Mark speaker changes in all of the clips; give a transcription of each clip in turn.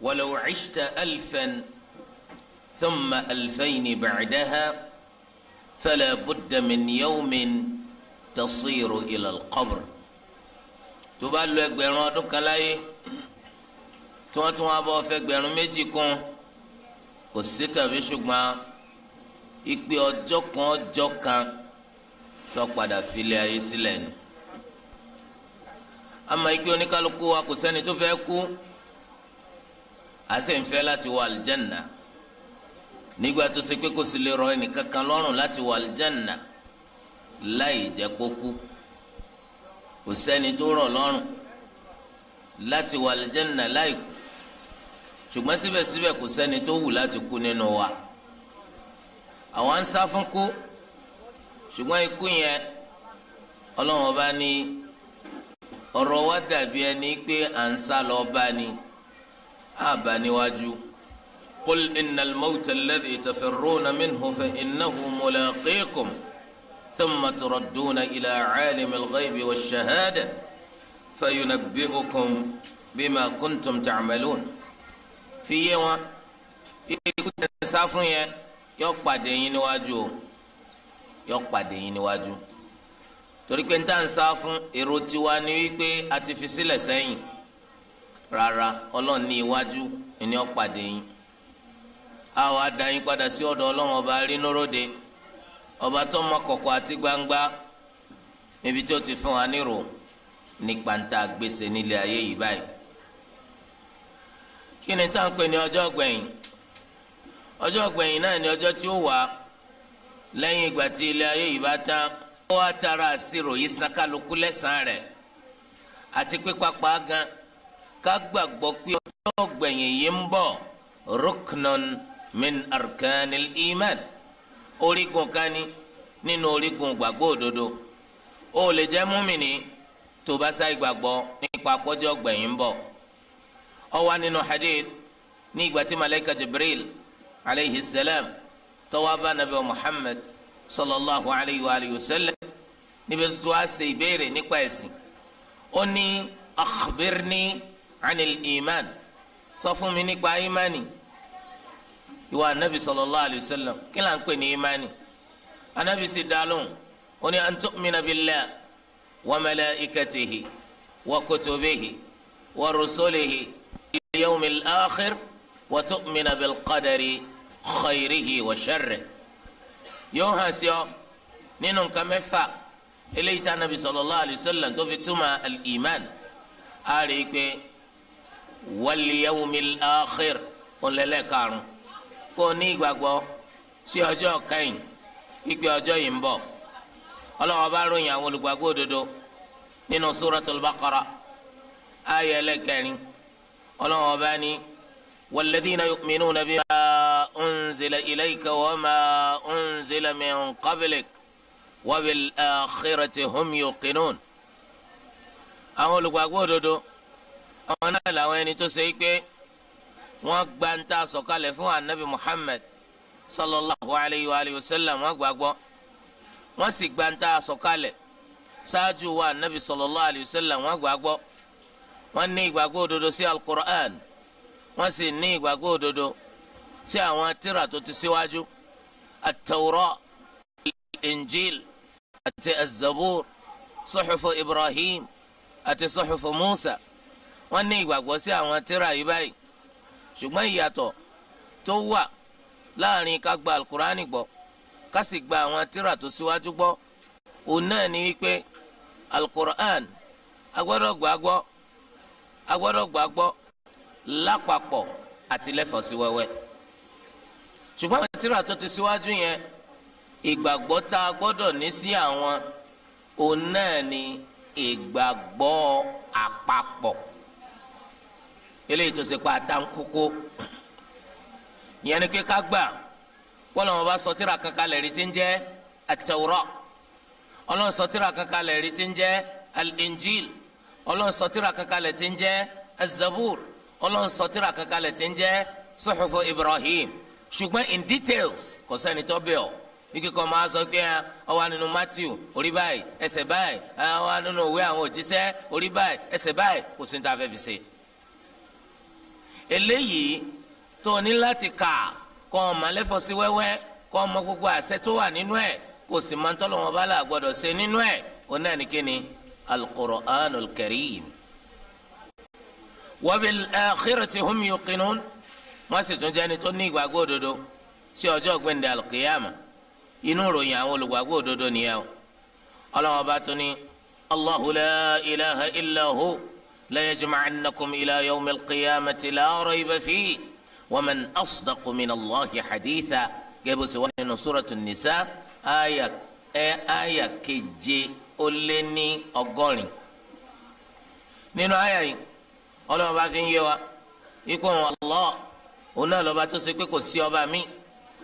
Speaker 1: Walau 'ishta alfan thumma alfayni ba'daha fala budda min yawmin tasiru ila al-qabr. Tó bá lò ẹgbẹ̀rún ọdún kan láyé tí wọ́n tún wá bọ́ fẹ́ gbẹ̀rún méjì kún, kò sí tàbí ṣùgbọ́n ìpè ọjọ́ kan ọjọ́ kan tó padà filẹ̀ ayé sílẹ̀ ni. Àmọ́ ìpè oníkálukú wa kò sẹ́ni tó fẹ́ kú, a sì ń fẹ́ láti wọ àlìjẹ́nà. Nígbà tó ṣe pé kò sì lè rọ ẹnìkankan lọ́rùn láti wọ àlìjẹ́nà láì jẹ́ kó kú. Kò sẹ́ni tó rọ̀ lọ́rùn láti wọ àlìjẹ́nà láì kú, ṣùgbọ́n síbẹ̀síbẹ̀ kò sẹ́ni tó wù láti kú nínú wa. Àwọn ń sá fún kú, ṣùgbọ́n ikú yẹn Ọlọ́run ọba ní ọ̀rọ̀ wa dàbí ẹni pé à ń sá lọ bá ní àbá níwájú. Qul innal mawta alladhi tafirruna minhu fa innahu mulaqikum thumma turadduna ila alimil ghaybi wash-shahada fayunabbi'ukum bima kuntum ta'malun. Fi yé wọn, ikú tẹ̀ sá fún yẹn yọ pàdé yín níwájú o, yọ pàdé yín níwájú. Torí pé níta ń sá fún èrò tiwa ni wípé a ti fi sílẹ̀ sẹ́yìn. Rárá, Ọlọ́run ní iwájú ni ó pàdé yín. A wá dá yín padà sí ọ̀dọ̀ Ọlọ́run ọba rínúróde, ọba tó mọ kọ̀kọ̀ àti gbangba, níbi tí ó ti fún wa nírò nípa ń ta gbèsè nílé ayé yìí báyìí. Kí ni tá à ń pè ní ọjọ́ gbẹ̀yìn? Ọjọ́ gbẹ̀yìn náà ni ọjọ́ tí ó wà lẹ́yìn ìgbà tí ilé ayé yìí bá tán. Ó wá tara àṣírò yìí san kálukú lẹ́sàn-án rẹ̀, àti pé pápá gan ká gbàgbọ́ pé ọjọ́ gbẹ̀yìn yìí ń bọ̀. Ruknun min arkanil iman, orígun kan ní nínú orígun gbàgbọ́ òdodo. Ó lè jẹ́ múmìnì tó bá sáì gbàgbọ́ nípa ọjọ́ gbẹ̀yìn ń bọ̀. Ó wà nínú hadith ní ìgbà tí malayika Jibril alayhi salam tó wá bá nabi Muhammad sallallahu alayhi wa alihi wa sallam, níbi tó wá ṣe ìbéèrè nípa ẹ̀sìn. Ó ní akhbirni anil iman, sọ fún mi nípa imani. Ìwà anabi sallallahu alayhi wa sallam, kí là ń pè ní imani? Anabi sì dá lóhùn, ó ní an tu'mina billah wa malaikatihi wa kutubihi wa rusulihi wal yawmil akhir wa tu'mina bil qadari khayrihi wa sharrihi. Yóò hàn sí ọ nínú nǹkan mẹ́fà eléyìí tá anabi sallallahu alayhi wa sallam tó fi túmọ̀ al-iman. A rí i pé wal yawmil akhir ọ̀lẹ́lẹ̀ karùn-ún, kó o ní ìgbàgbọ́ sí ọjọ́ kẹ́yìn, ìpè ọjọ́ yìí ń bọ̀. Ọlọ́run bá ròyìn àwọn olùgbàgbọ́ òdodo nínú suratul Baqara ayé ẹlẹ́kẹrin. Ọlọ́run bá ní walladhina yu'minuna bima unzila ilayka wa ma unzila min qablik wa bil akhirati hum yuqinun. Àwọn olùgbàgbọ́ òdodo àwọn náà làwọn ẹni tó ṣe é pé wọ́n gba ń ta sọ̀kalẹ̀ fún anabi Muhammad sallallahu alayhi wa alihi wa sallam, wọ́n gbàgbọ́, wọ́n sì gba ń ta sọ̀kalẹ̀ ṣáájú wa anabi sallallahu alayhi wa sallam, wọ́n gbàgbọ́. Wọ́n ní ìgbàgbọ́ òdodo sí al-Qur'an, wọ́n sì ní ìgbàgbọ́ òdodo sí àwọn tírà tó ti síwájú, at-Tawrah, al-Injil àti az-Zabur, suhufu Ibrahim àti suhufu Musa. Wọ́n ní ìgbàgbọ́ sí àwọn tírà yìí báyìí. Ṣùgbọ́n ìyàtọ̀ tó wà láàrin ká gba alukurani gbọ́ ká sì gba àwọn tírà tó síwájú gbọ́, òun náà ni wípé alukur'an agbọ́dọ̀ gbàgbọ́, agbọ́dọ̀ gbàgbọ́ lápapọ̀ àti lẹ́fọ̀ọ́sí wẹ́wẹ́. Ṣùgbọ́n àwọn tírà tó ti síwájú yẹn, ìgbàgbọ́ tá a gbọ́dọ̀ ní sí àwọn, òun náà ni ìgbàgbọ́ àpapọ̀, eléyìí tó ṣe pa àtàǹkókó. Ìyẹn ni pé ká gbà wọ́n lọ́wọ́ bá sọ tírà kankan lẹ̀ rí tí ń jẹ́ at-Tawrah, Ọlọ́run sọ tírà kankan lẹ̀ rí tí ń jẹ́ al-Injil, Ọlọ́run sọ tírà kankan lẹ̀ tí ń jẹ́ az-Zabur, Ọlọ́run sọ tírà kankan lẹ̀ tí ń jẹ́ Suhufu Ibrahim. Ṣùgbọ́n in details kò sẹ́ni tó bẹ̀ ọ́. Ike kọ́ máa sọ pé ó wà nínú Matthew orí báyìí ẹsẹ̀ báyìí, ó wà nínú òwe àwọn òjíṣẹ́ orí báyìí ẹsẹ̀ báyìí, kò sí ní ta fẹ́ fi ṣe. Eléyìí tó ní láti kà kọ́ ọmọ lẹ́fọ̀ sí wẹ́wẹ́, kọ́ ọmọ gbogbo àṣẹ tó wà nínú ẹ̀, kò sì máa ń tọ́lọ̀ wọn bá là gbọ́dọ̀ ṣe nínú ẹ̀, òun náà ní kíni? Al-Qur'anul Karim. Wa bil akhirati hum yuqinun. Wọ́n sì tún jẹ́ni tó ní ìgbàgbọ́ òdodo sí ọjọ́ gbẹ̀ndẹ̀ al-qiyama. Inú ìròyìn àwọn olùgbàgbọ́ òdodo nìyẹn o. Ọlọ́wọ́n bá tún ní Allahu la ilaha illa hu la yajma'annakum ila yawmil qiyamati la rayba fihi wa man asdaqu min Allahi haditha. Gẹ́gẹ́ bó ṣe wà nínú Suratu Nisa àyà 187. Nínú àyà yìí Ọlọ́run bá fi ń yé wa ikú Allah òun náà lọ́ba tó ṣe pé kò sí ọba mi,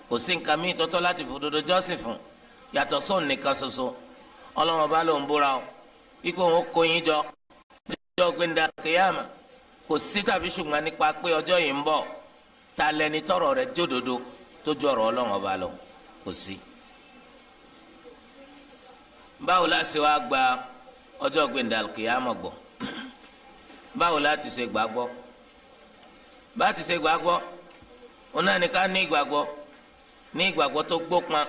Speaker 1: kò sí nǹkan mi tọ́tọ́ láti fòdodo jọ́sìn fún yàtọ̀ sóun nìkan ṣoṣo. Ọlọ́run bá lòun búra o ikú òun kó yín jọ ọjọ́ gbẹ̀ndà kìyàmà. Kò sí tàbí ṣùgbọ́n nípa pé ọjọ́ yìí ń bọ̀, ta lẹni tọrọ rẹ̀ jódodo tó ju ọ̀rọ̀ Ọlọ́run ọba lọ? Kò sí. Báwo la ṣe wá gba ọjọ́ gbẹ̀ndà kìyàmà gbọ́? Báwo la ti ṣe gbàgbọ́? Bá ti ṣe gbàgbọ́, òun náà ní ká ní ìgbàgbọ́, ní ìgbàgbọ́ tó gbópọn,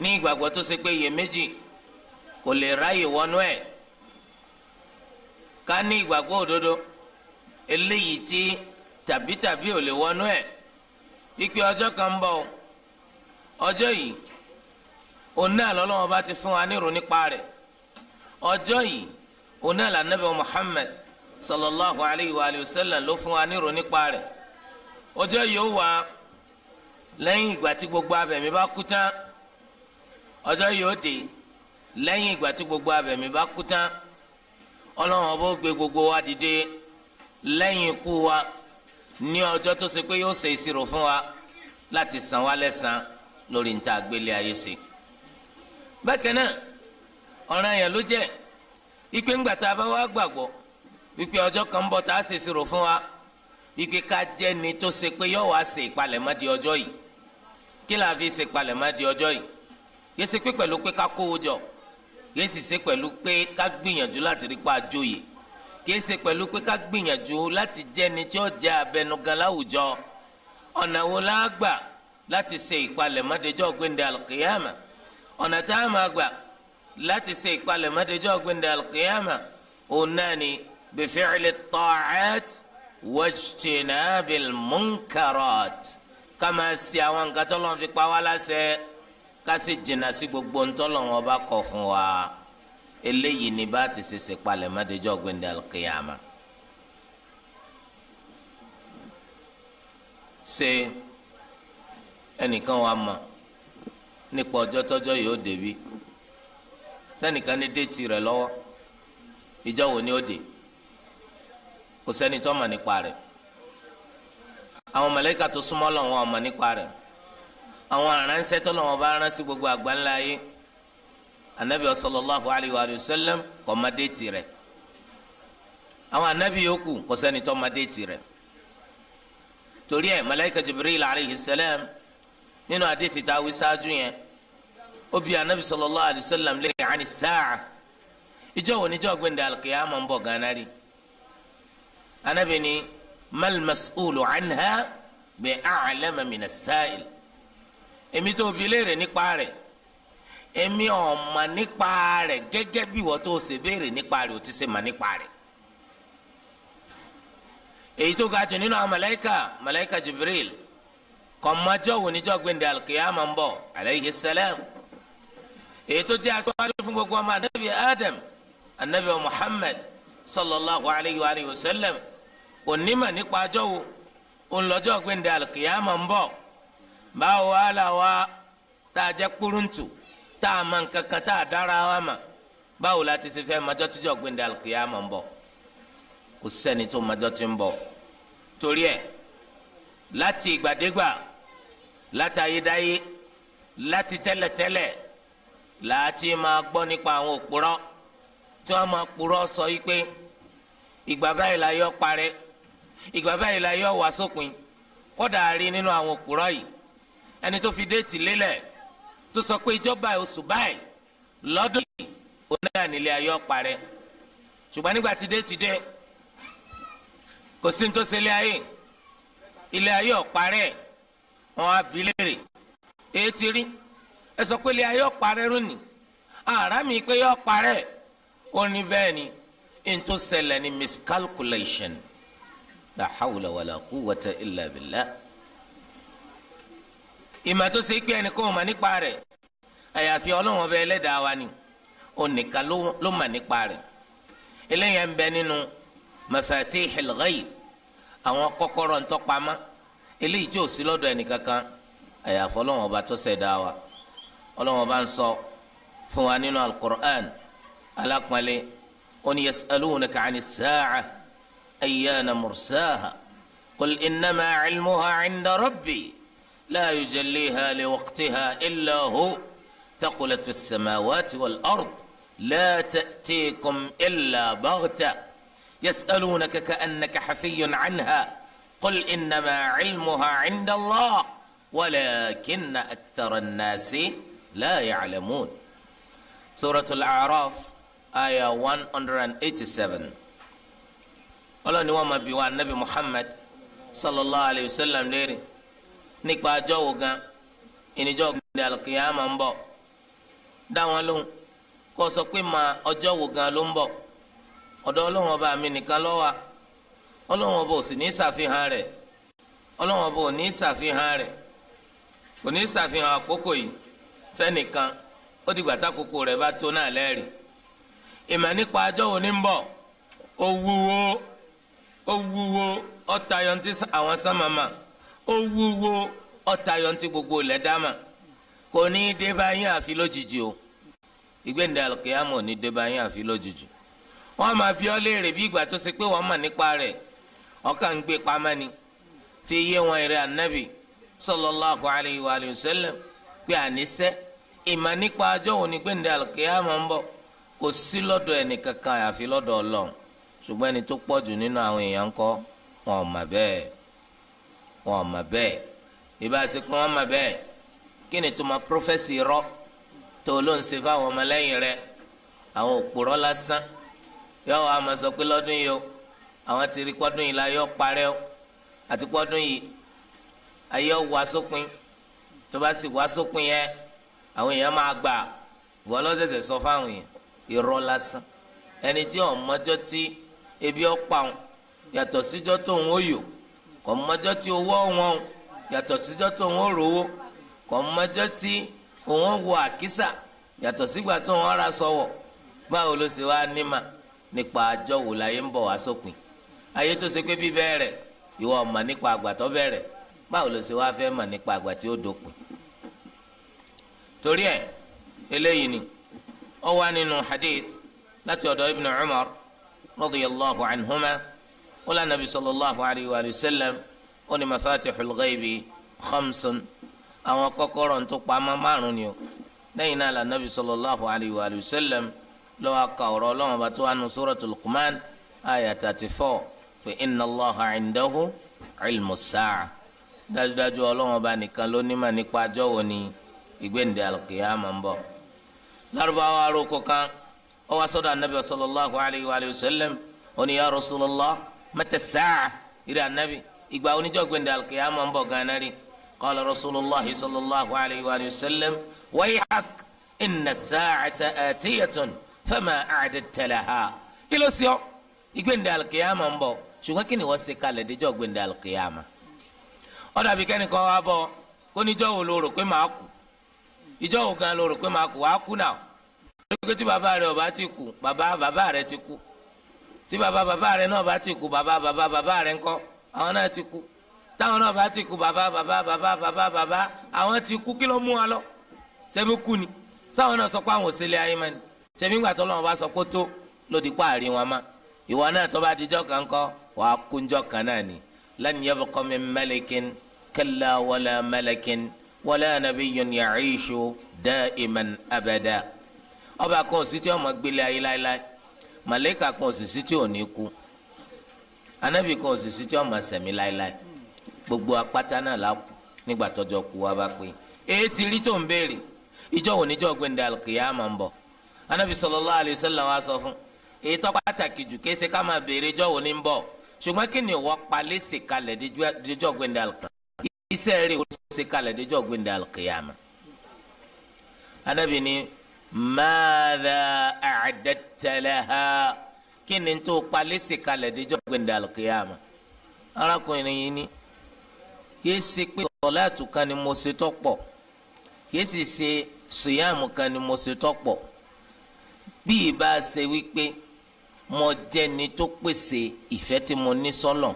Speaker 1: ní ìgbàgbọ́ tó ṣe pé iyèméjì kò lè ráyè wọnú ẹ̀. Ká ní ìgbàgbọ́ òdodo eléyìí tí tàbítàbí ò lè wọnú ẹ̀, wípé ọjọ́ kan ń bọ̀, ọjọ́ yìí òun náà lọ́lọ́wọ́ bá ti fún wa nírò nípa rẹ̀. Ọjọ́ yìí òun náà lànàbẹ̀ Muhammad sallallahu alayhi wa sallam ló fún wa nírò nípa rẹ̀. Ọjọ́ yìí ó wà lẹ́yìn ìgbà tí gbogbo abẹ̀mí bá kú tán. Ọjọ́ yìí ó dé lẹ́yìn ìgbà tí gbogbo abẹ̀mí bá kú tán. Ọlọ́run ọba ó gbé gbogbo wa dìde lẹ́yìn ikú wa ní ọjọ́ tó ṣe pé yóò ṣe ìṣirò fún wa láti san wá lẹ́san lórí níta gbélé ayé ṣe. Bákan náà ọ̀ràn yẹn ló jẹ́ wípé ńgbà tá a bá wá gbàgbọ́ wípé ọjọ́ kan ń bọ̀ tá a ṣe ìṣirò fún wa, wípé ká jẹ́ ni tó ṣe pé yóò wá ṣe ìpalẹ̀mọ́ di ọjọ́ yìí. Kí la fi ṣe ìpalẹ̀mọ́ di ọjọ́ yìí? Yé ṣe pé pẹ̀lú pé ká kówó jọ, kìí sì ṣe pẹ̀lú pé ká gbìyànjú láti rí pa àjòyè, kìí ṣe pẹ̀lú pé ká gbìyànjú láti jẹ́ni tí ó jẹ́ abẹnugan láwùjọ. Ọ̀nà wo la gbà láti ṣe ìpalẹ̀mọ́ dejọ́ gbẹ̀ndẹ̀ alqiyama? Ọ̀nà tá a máa gbà láti ṣe ìpalẹ̀mọ́ dejọ́ gbẹ̀ndẹ̀ alqiyama òun náà ni bifi'li ta'at wajtinabil munkarat. Ká máa ṣe àwọn nǹkan tó lọ́n fi pa wá láṣẹ, ká sì jìnnà sí gbogbo ntọ́lọ́wọ́n bá kọ̀ fún wa. Eléyìí ni bá ti ṣe ṣe palẹ̀mọ́ dejọ́ gbẹ̀ndẹ̀ alqiyama. Ṣé ẹnìkan wà mọ̀ nípa ọjọ́ tọ́jọ́ yìí ó débi? Sẹ́nìkan ní déètì rẹ̀ lọ́wọ́, ìjọ wo ni ó dé? Kò sẹ́ni tó mọ̀ nípa rẹ̀. Àwọn màláíkà tó súnmọ́ Ọlọ́run ò mọ̀ nípa rẹ̀. Àwọn aránṣẹ́ tó lọ́wọ́ bá rán sí gbogbo àgbáńlá ayé, anabi sallallahu alayhi wa sallam kò mọ̀ déètì rẹ̀. Àwọn anabi yòókù kò sẹ́ni tó mọ̀ déètì rẹ̀. Torí ẹ̀ màláíkà Jibril alayhi salam nínú àdìsí tá a wí sáájú yẹn, ó bi anabi sallallahu alayhi wa sallam léèrè àní sáà, ìjọ wo níjọ́ gbẹ̀ndẹ̀ alqiyama ń bọ̀ gánà rí? Anabi ni mal mas'ulu anha bi a'lama min as-sa'il. Èmi tó bi léèrè nípa rẹ̀, èmi ò mọ̀ nípa rẹ̀ gẹ́gẹ́ bí wọ́n tó ṣe béèrè nípa rẹ̀ ò ti ṣe mọ̀ nípa rẹ̀. Èyí tó ga jù nínú àwọn màláíkà, màláíkà Jibril, kò mọjọ́ wo níjọ́ gbẹ̀ndẹ̀ alqiyama ń bọ̀ alayhi salam. Èyí tó jẹ́ aṣáájú fún gbogbo ọmọ anabi Adam, anabi Muhammad sallallahu alayhi wa alihi wa sallam, kò nímọ̀ nípa ọjọ́ wo òun lọ́jọ́ gbẹ̀ndẹ̀ alqiyama ń bọ̀. Báwo wá là wá tá a jẹ́ kúrúntù, tá a mọ nǹkan kan, tá a dára wa mà, báwo la ti ṣe fẹ́ mọjọ́ tíjọ́ gbẹ̀ndẹ̀ alqiyama ń bọ̀? Kò sẹ́ni tó mọjọ́ tí ń bọ̀. Torí ẹ̀ láti ìgbàdégbà, láti ayédáyé, láti tẹ́lẹ̀tẹ́lẹ̀ láti máa gbọ́ nípa àwọn òpùrọ́ tí wọ́n máa purọ́ sọ yìí pé ìgbà báyìí la yọ parẹ́, ìgbà báyìí la yọ wá sópin. Kódà rí nínú àwọn òpùrọ́ yìí ẹni tó fi déètì lélẹ̀ tó sọ pé ìjọba oṣù báyìí lọ́dún yìí òun náà nílé ayọ́ parẹ́. Ṣùgbọ́n nígbà tí déètì dé, Kò sí ní tó ṣe ilé ayé, ilé ayé ọ̀parẹ́. Wọn á bi léèrè, èyí ti rí, ẹ sọ pé ilé ayé ọ̀parẹ́ rún ni, àrà mi pé yọ parẹ́. Ó ní bẹ́ẹ̀ ni, ní tó ṣẹlẹ̀ ní miscalculation. La hawla wala quwwata illa billah. Ìmọ̀ tó ṣe pé ẹnìkan ò mọ̀ nípa rẹ̀ àyàfi Ọlọ́run ọba ẹlẹ́dàá wa ni, ó nìkan ló mọ̀ nípa rẹ̀. Eléyà ń bẹ nínú mafatihil ghaib, àwọn kọ́kọ́rọ́ ntọ́pamọ́ eléyìí tí ò sí lọ́dọ̀ ẹnìkankan àyàfi Ọlọ́run ọba tó ṣẹ̀dá wa. Ọlọ́run ọba ń sọ fún wa nínú al-Qur'an alápọ̀nlé, ó ní yas'alunaka 'ani s-sa'a ayyana mursaha qul innama 'ilmuha 'inda rabbi la yujalliha liwaqtiha illa hu thaqulat fis samawati wal ard la ta'tikum illa baghta yas'alunaka ka'annaka hafiyyun 'anha qul innama 'ilmuha 'inda Allah walakinna akthara an-nasi la ya'lamun. Suratul A'raf aya 187. Ọlọ́run ni wọ́n máa bi wa Nabi Muhammad sallallahu alayhi wa sallam léèrè nípa ọjọ́ wo gan ìníjọ́ gbẹ̀dẹ̀ alùkìyàmà ń bọ̀. Dá wọn lóhùn kó sọ pé ma ọjọ́ wo gan ló ń bọ̀. Ọ̀dọ̀ Ọlọ́run ọba mi nìkan ló wà. Ọlọ́run ọba ò sì ní ṣàfihàn rẹ̀. Ọlọ́run ọba ò ní ṣàfihàn rẹ̀, kò ní ṣàfihàn àkókò yìí fẹ́nìkan. Ó dìgbà tákòókò rẹ̀ bá tó náà lẹ́rìí. Ìmọ̀ nípa ọjọ́ wo ní ń bọ̀ ó wúwo, ó wúwo, ó tayọ ntí àwọn sánmàmà, ó wúwo, ó tayọ ntí gbogbo ilẹ̀ dámà. Kò ní í dé bá yín àfi lójijì o. Ìgbéǹde àlùkìyámà ò ní dé bá yín àfi lójijì. Wọ́n máa bi ọ́ léèrè bí ìgbà tó ṣe pé wọ́n mọ̀ nípa rẹ̀, ọkàn ń gbé pamọ́ ni. Fi yé wọn ìrẹ́ ànábì sallallahu alayhi wa sallam pé àníṣe ìmọ̀ nípa ọjọ́ òní gbéǹde àlùkìyámà ń bọ̀ kò sí lọ́dọ̀ ẹnìkankan àfi lọ́dọ̀ Ọlọ́run. Ṣùgbọ́n ẹni tó pọ̀ jù nínú àwọn èèyàn ńkọ́, wọn ò mọ̀ bẹ́ẹ̀, wọn ò mọ̀ bẹ́ẹ̀. Ìbá ṣe kí wọ́n mọ̀ bẹ́ẹ̀, kí ni tó ma prọfẹ́sì rọ tó ló ń ṣe fáwọn ọmọlẹ́yìn rẹ̀, àwọn òpùrọ́ lásán. Yọ wàá máa sọ pé lọ́dún yìí o, àwọn ti rí pọ́dún yìí la yọ parẹ́ o, àti pọ́dún yìí ayé wá sópin. Tó bá sì wá sópin yẹn, àwọn èèyàn máa gbà. Wọ́n lọ́sẹ̀sẹ̀ sọ fáwọn èèyàn, irọ́ lásán. Ẹni tí ọmọjọ́ tí ebi ọ̀pá wọn yàtọ̀ síjọ́ tó ń wòyò, kò mọjọ́ tí owó wọn yàtọ̀ síjọ́ tó ń rówó, kò mọjọ́ tí òun wọ àkísà yàtọ̀ sígbà tó ń ra sọ̀wọ̀. Báwo ló ṣe wá nímà nípa àjọ wò láyé ń bọ̀ wá sópin? Ayé tó ṣe pé bí bẹ̀rẹ̀, ìwọ ọ̀mà nípa àgbà tó bẹ̀rẹ̀, báwo ló ṣe wá fẹ́ mà nípa àgbà tí ó dópin? Torí ẹ̀ eléyìí ni ó wà nínú hadith láti ọ̀dọ̀ Ibn Umar radiyallahu anhuma, ó lá nàbí sallallahu alayhi wa sallam, ó ní mafatihul ghaibi khamsun, àwọn kọ́kọ́rọ́ tó pamọ́ márùn ni o. Lẹ́yìn náà la nàbí sallallahu alayhi wa sallam lọ́wọ́ ka ọ̀rọ̀ Ọlọ́run bá tó wà nù suratul Luqman aya 34 pé inna Allaha indahu ilmu sa'a. Dájúdájú Ọlọ́run ọba nìkan ló nímọ̀ nípa ọjọ́ wo ni ìgbéǹde alqiyama ń bọ̀. Lárúbáwá aróko kan ó wá sọ́dọ̀ anabi sallallahu alayhi wa sallam, ó ní ya Rasulallah mata sa'a, ìrẹ anabi ìgbà oníjọ́ gbéǹde alqiyama ń bọ̀ ganan rí. Qala Rasulullah sallallahu alayhi wa sallam wayhak inna sa'ata atiyatun fama a'dadta laha. Kí ló sọ? Ìgbéǹde alqiyama ń bọ̀, ṣùgbọ́n kí ni wọ́n ṣe kalẹ̀ díjọ́ gbéǹde alqiyama? Ó dàbí kẹ́nìkan wá bọ̀ kó níjọ́ wo ló rò pé màá kú, ìjọ́ wo gan ló rò pé màá kú, wàá kú náà. Lókè tí bàbá rẹ ọba ti kú, bàbá bàbá rẹ ti kú. Tí bàbá bàbá rẹ náà bá ti kú, bàbá bàbá bàbá rẹ ńkọ́, àwọn náà ti kú. Táwọn náà bá ti kú, bàbá bàbá bàbá bàbá bàbá àwọn ti kú. Kí ló mú wa lọ? Ṣebí kú ni? Sáwọn náà sọ pé àwọn òsèlè ayé mọ́ni. Ṣebí ńgbà tó lọ́wọ́ bá sọ pé tó lòdì pa àrí wọn ma. Ìwọ náà tó bá dijọ́ kan kọ́, wàá kúnjọ́ kan náà ni. Lan yabqa min malikin kalla wala malakin wala nabiyyun ya'ishu da'iman abada. Ọba kan ò sí tí ọmọ gbélé ayé láéláé, màlẹ́kà kan ò sì sí tí ò ní kú, anábì kan ò sì sí tí ọmọ sẹ̀mí láéláé. Gbogbo apáta náà la kú nígbà tọ́jọ́ kú wa bá pé. Èyí ti rí tó ń béèrè ìjọ wo níjọ́ gbẹ̀ndẹ̀ alùkìyámà ń bọ̀. Anábì sallallahu alaihi wasallam wa sọ fún èyí tó pàtàkì jù kése ká máa béèrè ìjọ wo ní ń bọ̀, Ṣùgbọ́n kí ni wọ́n palẹ̀ ṣe kalẹ̀ díjọ́ gbẹ̀ndẹ̀ alùkìyàmà? Iṣẹ́ rẹ̀ ó ṣe kalẹ̀ díjọ́ gbẹ̀ndẹ̀ alùkìyàmà. Ànábì ní madha a'dadta laha, kí ni tó palẹ̀ ṣe kalẹ̀ díjọ́ gbẹ̀ndẹ̀ alùkìyàmà? Arákùnrin yìí ní kìí ṣe pé sọ̀láàtù kan ni mo ṣe tó pọ̀, kìí sì ṣe sùyàmù kan ni mo ṣe tó pọ̀, bí ìbá ṣe wípé mo jẹ́ni tó pèsè ìfẹ́ tí mo ní sọ́lọ̀,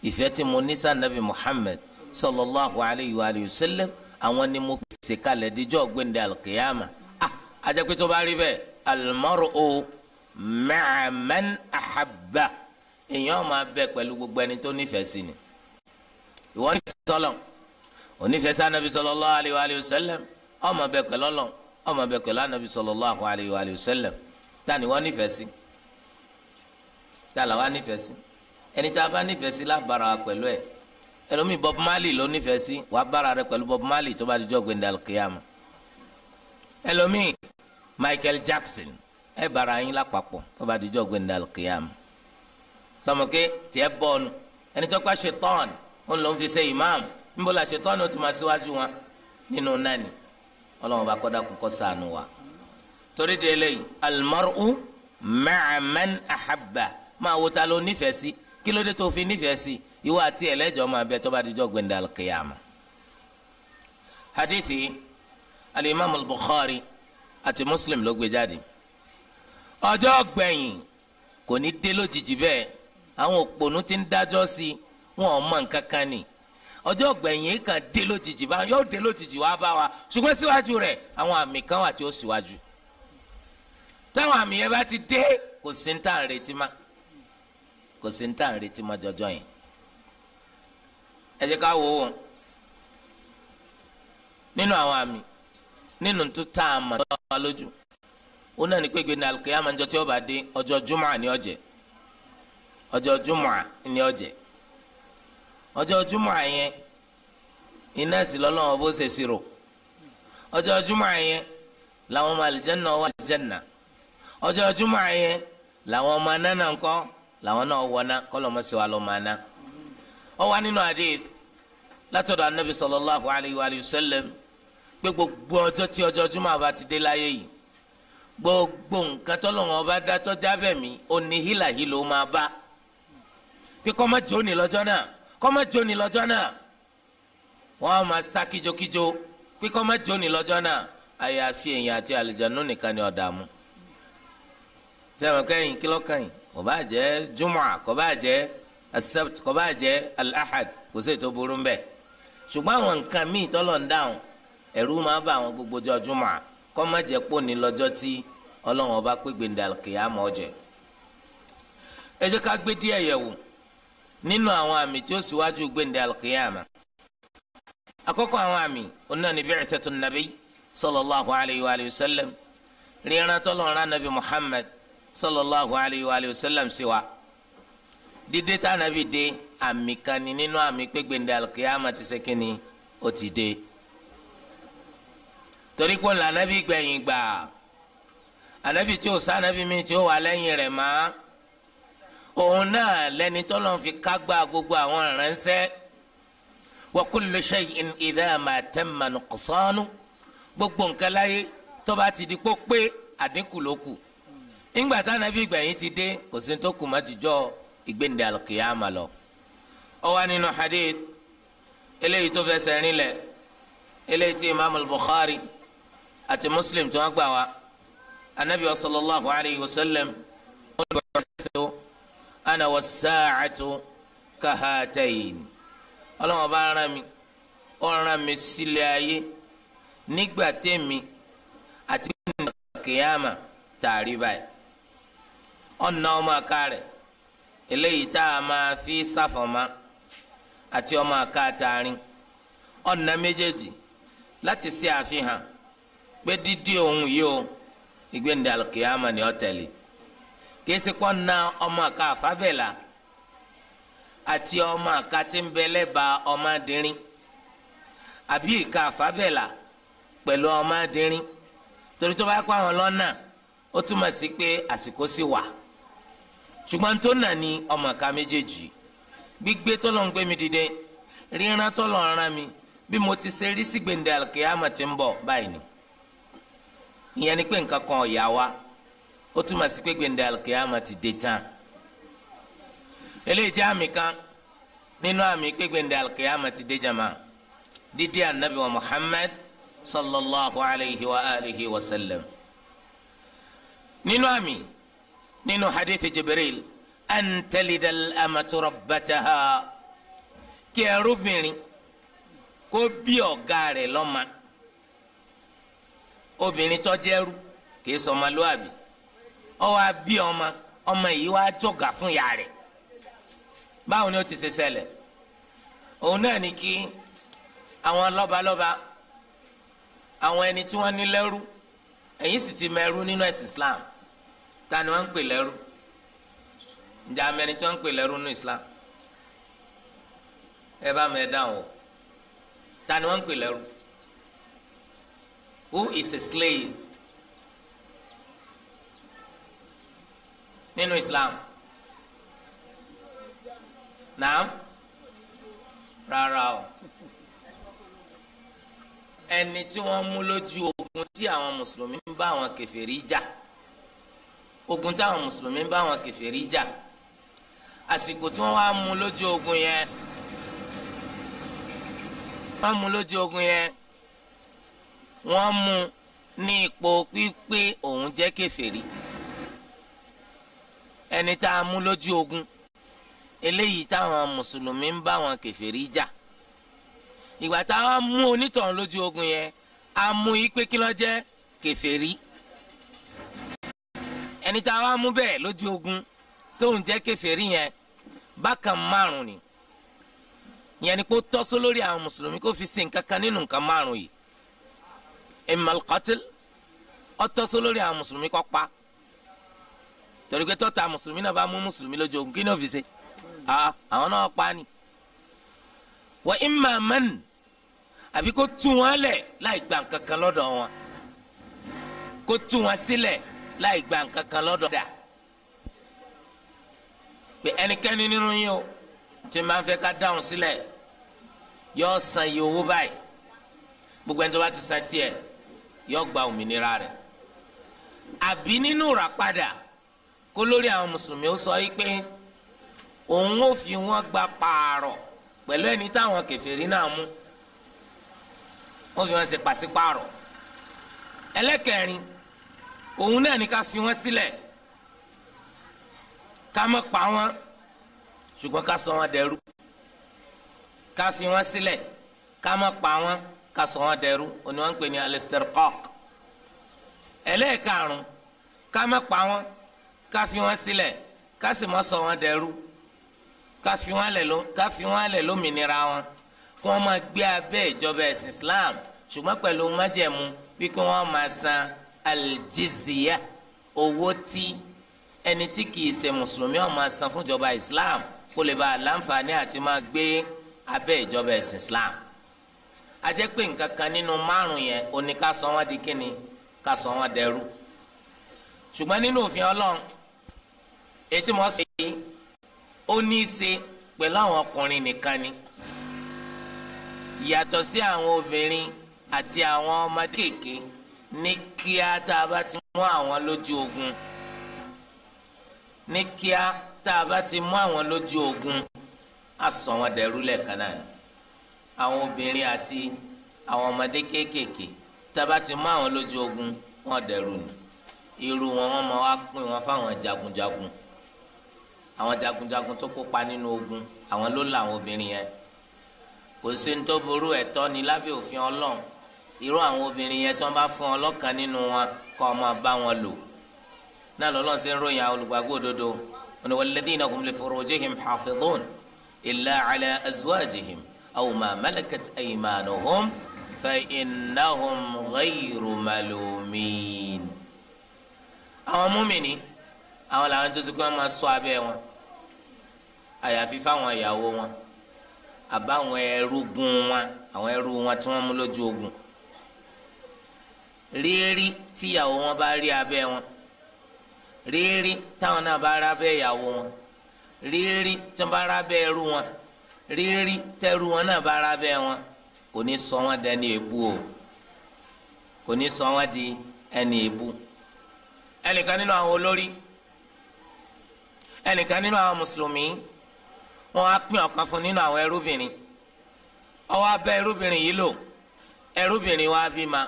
Speaker 1: ìfẹ́ tí mo ní sànàbì Muhammad sallallahu alayhi wa sallam, àwọn ni mo pèsè kalẹ̀ díjọ́ gbẹ̀ndẹ̀ alkiyama. Ajẹ́ pé tó bá rí bẹ́ẹ̀, almar'u ma'a man ahabba, èèyàn máa bẹ pẹ̀lú gbogbo ẹni tó nífẹ̀ẹ́ sí ni. Ìwọ ní sọlọ onífẹ̀ẹ́ sí anabi sallallahu alayhi wa sallam, ó máa bẹ pẹ̀lú Ọlọ́run, ó máa bẹ pẹ̀lú anabi sallallahu alayhi wa sallam. Tani wọ́n nífẹ̀ẹ́ sí? Tala wa nífẹ̀ẹ́ sí? Ẹni tá a bá nífẹ̀ẹ́ sí lábàárà wa pẹ̀lú ẹ̀. Ẹlòmíì Bob Marley ló nífẹ̀ẹ́ sí, wàá bára rẹ pẹ̀lú Bob Marley tó bá di jọ́ gbẹ̀ndẹ̀ alkiyama. Ẹlòmíì Michael Jackson, ẹ bára yín lápapọ̀ tó bá di jọ́ gbẹ̀ndẹ̀ alkiyama. Sọmọké tiẹ̀ bọ́ọ̀nù ẹni tó pa ṣetán òun ló ń fi ṣe imam, níbo la ṣetán ó ti máa síwájú wọn nínú nání. Ọlọ́run bá kọ́ dákun kó ṣàánú wa. Torí de eléyìí, almar'u ma'a man ahabba, máa wo ta ló nífẹ̀ẹ́ sí, kí ló dé tó fi nífẹ̀ẹ́ sí, ìwọ àti ẹlẹ́jọ́ máa bẹ tó bá dijọ́ gbẹ̀ndẹ̀ alkiyama. Hadithi alimami al-Bukhari àti Muslim ló gbé jáde. Ọjọ́ gbẹ̀yìn kò ní dé lójijì bẹ́ẹ̀, àwọn òpònú ti ń dájọ́ sí wọn ò mọ nǹkan kan ni. Ọjọ́ gbẹ̀yìn kan dé lójijì bá yóò dé lójijì wá bá wa, ṣùgbọ́n síwájú rẹ̀ àwọn àmì kan wà tí ó síwájú. Táwọn àmì yẹn bá ti dé, kò sí ní tà ń retí má, kò sí ní tà ń retí má jọjọ yẹn. Ẹ jẹ́ ká wò ó nínú àwọn àmì nínú tó tá a mà tó wà lójú, ó náà ní pé gbẹ̀ndẹ̀ alùkìyámà ńjọ́ tí ó bá dé, ọjọ́ jùmọ̀ ní ó jẹ́, ọjọ́ jùmọ̀ ní ó jẹ́. Ọjọ́ jùmọ̀ yẹn iná sì lọ́lọ́wọ́ bó ṣe ṣirò. Ọjọ́ jùmọ̀ yẹn làwọn ọmọ àlìjẹ́nà wà àlìjẹ́nà. Ọjọ́ jùmọ̀ yẹn làwọn ọmọ anáná ńkọ́ làwọn náà wọná, kọ́lọ́mọ sí wa lọ́mọ aná. Ó wà nínú hadith látọ̀dọ̀ anabi sallallahu alayhi wa sallam pé gbogbo ọjọ́ tí ọjọ́ jùmọ̀ bá ti dé láyé yìí, gbogbo nǹkan tọ́lọ́wọ́n bá dá tọ́já bẹ̀ mí, ó ní hílàhílò máa bá pé kó má jóni lọ́jọ́ náà, kó má jóni lọ́jọ́ náà. Wọ́n á máa sá kíjokíjo pé kó má jóni lọ́jọ́ náà, àyàfi èèyàn àti àlùjànnú nìkan ni ọ̀dààmú. Sẹ́wọ̀n kẹ́yìn kí lọ́kàn yìí, kò bá jẹ́ jùmọ̀, kò bá jẹ́ asabt, kò bá jẹ́ al-ahad, kò sí ètò burú mbẹ́. Ṣùgbọ́n àwọn nǹkan míì tọ́lọ̀ ń dáhùn, ẹ̀rú máa bá àwọn gbogbo ọjọ́ jùmọ̀, kó má jẹ́ pò ní lọ́jọ́ tí Ọlọ́run ọba pé gbèǹdà kìyàmọ́ ọjẹ́. Ẹ jẹ́ ká gbé díẹ̀ yẹ̀wò nínú àwọn àmì tí ó síwájú gbèǹdà kìyàmọ́. Àkọ́kọ́ àwọn àmì onáà ní bi'thatu nàbí sallallahu alayhi wa sallam, ríran tọ́lọ́run rán nàbí Muhammad sallallahu alayhi wa sallam sí wa. Dídé tá nàbí dé, àmì kan ní nínú àmì pé gbèǹdà kìyàmọ́ ti ṣe kínní, ó ti dé. Torí kó ńlá anabi gbẹ̀yìn gbà, anabi tí ó sá anabi mi tí ó wà lẹ́yìn rẹ̀ mọ́, òun náà lẹ́ni tọ́lọ́n fi kágbá gbogbo àwọn ìránṣẹ́. Wa kullu shay'in idha ma tamma nuqsanu, gbogbo nǹkan láyé tó bá ti di kó pé àdínkù ló kù. Ńgbà tá anabi gbẹ̀yìn ti dé, kò sí tó kù má jùjọ ìgbéǹde alqiyama lọ. Ó wà nínú hadith eléyìí tó fẹsẹ̀ rinlẹ̀, eléyìí tí imaamu al-Bukhari àti Muslim tí wọ́n gbà wá. Anabi sallallahu alayhi wa sallam, ana was-sa'atu kahatayn. Ọlọ́run bá rán mi, ó rán mi sílẹ̀ ayé nígbà tèmi àti kìyàmà tààrí báyìí. Ọ̀nà ọmọ àká rẹ̀ eléyìí tá a máa fi sáfọ̀mọ́ àti ọmọ àká tààrin, ọ̀nà méjèèjì láti ṣe àfihàn pé dídí òun yìí o, ìgbéǹde alùkìyàmà ni ó tẹ̀lé. Kìí ṣe pọ́n na ọmọ àká àfábẹ́là àti ọmọ àká tí ń bẹ lẹ́bàá ọmọdérín, àbí ìka àfábẹ́là pẹ̀lú ọmọdérín, torí tó bá kó àwọn lọ́nà ó túmọ̀ sí pé àsìkò sì wà. Ṣùgbọ́n tó nà ní ọmọ àká méjèèjì. Gbígbé tọ́lọ̀ ń gbé mi dìde, ríran tọ́lọ̀ ń rán mi, bí mo ti ṣe rí sí gbèǹde alkiyama tí ń bọ̀ báyìí ni. Ìyẹn ni pé nǹkan kan ọ̀yà wa, ó túmọ̀ sí pé gbèǹde alkiyama ti dé tán. Eléyìí jẹ́ àmì kan nínú àmì pé gbèǹde alkiyama ti dé jama, dídé anabi wa Muhammad sallallahu alayhi wa alihi wa sallam. Nínú àmì nínú hadithi Jibril, an talidal amatu rabbataha, kí ẹrúbìnrin kó bí ọ̀gá rẹ̀ lọ́mọ. Obìnrin tó jẹ́rú kìí sọmọlúwàbí, ó wá bí ọmọ, ọmọ yìí wá jọ̀gá fún ìyá rẹ̀. Báwo ni ó ti ṣe ṣẹlẹ̀? Òun náà ni kí àwọn lọ́balọ́ba, àwọn ẹni tí wọ́n ní lẹ́rú, ẹ̀yin sì ti mẹ́rú nínú ẹ̀sìn Islam. Ta ni wọ́n ń pè lẹ́rú? Ǹjẹ́ amẹ́ni tí wọ́n ń pè lẹ́rú nínú Islam? Ẹ bá mi dáhùn o. Ta ni wọ́n ń pè lẹ́rú? Who is a slave nínú Islam? Naam? Rárá o. Ẹni tí wọ́n mú lójú ogun tí àwọn mùsùlùmí ń bá àwọn kèfèrí jà, ogun táwọn mùsùlùmí ń bá àwọn kèfèrí jà, àsìkò tí wọ́n wá mú lójú ogun yẹn, wọ́n mú lójú ogun yẹn, wọ́n mú ní ipò pípé òun jẹ́ kèfèrí. Ẹni tá a mú lójú ogun eléyìí táwọn mùsùlùmí ń bá àwọn kèfèrí jà, ìgbà táwọn mú onítọ̀hún lójú ogun yẹn, a mú yí pé kí ló jẹ́? Kèfèrí. Ẹni táwọn mú bẹ́ẹ̀ lójú ogun tóun jẹ́ kèfèrí yẹn, bákan márùn ni. Ìyẹn ni kó tọ́ só lórí àwọn mùsùlùmí kó fi ṣe nǹkan kan nínú nǹkan márùn yìí. Immal qatl, ó tọ́ só lórí àwọn mùsùlùmí kó pa, torí pé tọ́ta mùsùlùmí náà bá mú mùsùlùmí lójú ogun, kí ni ó fi ṣe? Àwọn náà pa ni. Wa imma man, àbí kó tú wọn lẹ̀ láì gba nǹkan kan lọ́dọ̀ wọn, kó tú wọn sílẹ̀ láì gba nǹkan kan lọ́dọ̀ dà. Pé ẹnikẹ́ni nínú yín o tí máa ń fẹ́ ká dáhùn sílẹ̀, yóò san iye owó báyìí. Gbogbo ẹni tó bá ti san tiẹ̀ yóò gba òmìnira rẹ̀. Àbí nínú ràpadà, kó lórí àwọn mùsùlùmí ó sọ yìí pé òun ò fi wọn gba pààrọ̀ pẹ̀lú ẹni táwọn kèfèrí náà mú, wọ́n fi wọn ṣe pàṣípààrọ̀. Ẹlẹ́kẹrin, òun náà ní ká fi wọn sílẹ̀, ká má pa wọn, ṣùgbọ́n ká sọ wọn dẹrú. Ká fi wọn sílẹ̀, ká má pa wọn, ká sọ wọn dẹrú, òní wọn ń pè ní al-istirqaq. Ẹlẹ́ẹ̀karùn, ká má pa wọn, ká fi wọn sílẹ̀, ká sì má sọ wọn dẹrú, ká fi wọn lẹ̀ lómìnira wọn, kí wọ́n máa gbé abẹ́ ìjọba ẹ̀sìn Islam, ṣùgbọ́n pẹ̀lú májẹ̀mú wípé wọ́n máa san aljizya, owó tí ẹni tí kìí ṣe mùsùlùmí ó máa san fún ìjọba Islam, kó lè bá a láǹfààní àti máa gbé abẹ́ ìjọba ẹ̀sìn Islam. A jẹ́ pé nǹkan kan nínú márùn yẹn ó ní ká sọ wọ́n di kíni, ká sọ wọ́n dẹrú. Ṣùgbọ́n nínú òfin Ọlọ́run, ètí mo sọ yìí ó ní í ṣe pẹ̀lú àwọn ọkùnrin nìkan ni, yàtọ̀ sí àwọn obìnrin àti àwọn ọmọdé kéèké. Ní kíá tá a bá ti mú àwọn lójú ogun, ní kíá tá a bá ti mú àwọn lójú ogun, á sọ wọn dẹrú lẹ́ẹ̀kan náà ni. Àwọn obìnrin àti àwọn ọmọdé kéékèèké tá a bá ti mú àwọn lójú ogun, wọn dẹrú ni. Irú wọn wọn máa wá pín wọn fáwọn jagunjagun. Àwọn jagunjagun tó kópa nínú ogun, àwọn ló la àwọn obìnrin yẹn. Kò sí ní tó burú, ẹ̀tọ́ ni lábẹ́ òfin Ọlọ́run. Irú àwọn obìnrin yẹn tí wọ́n bá fún ọlọ́kan nínú wọn, kó máa bá wọn lò. Náà lọ́lọ́run ṣe ń ròyìn àwọn olùgbàgbọ́ òdodo, wọn ni walladhina hum li furujihim hafidhun illa ala azwajihim aw ma malakat aymanuhum fa innahum ghayru malumin. Àwọn múmìnì, àwọn làwọn tó ti kí wọ́n máa ṣọ́ abẹ́ wọn, àyàfi fáwọn ìyàwó wọn àbáwọn ẹrúgun wọn, àwọn ẹrú wọn tí wọ́n mú lójú ogun. Rírí tíyàwó wọn bá rí abẹ́ wọn, rírí táwọn náà bá rí abẹ́ ìyàwó wọn, Rírí tí wọ́n bá rábẹ́ ẹrú wọn, rírí tẹ́rú wọn náà bá rábẹ́ wọn, kò ní sọ wọn dẹni èbú o, kò ní sọ wọn di ẹni èbú. Ẹnìkan nínú àwọn olórí, ẹnìkan nínú àwọn mùsùlùmí, wọn á pín ọ̀kan fún nínú àwọn ẹrúbìnrin. Ó wá bá ẹrúbìnrin yìí lò, ẹrúbìnrin wa bímọ.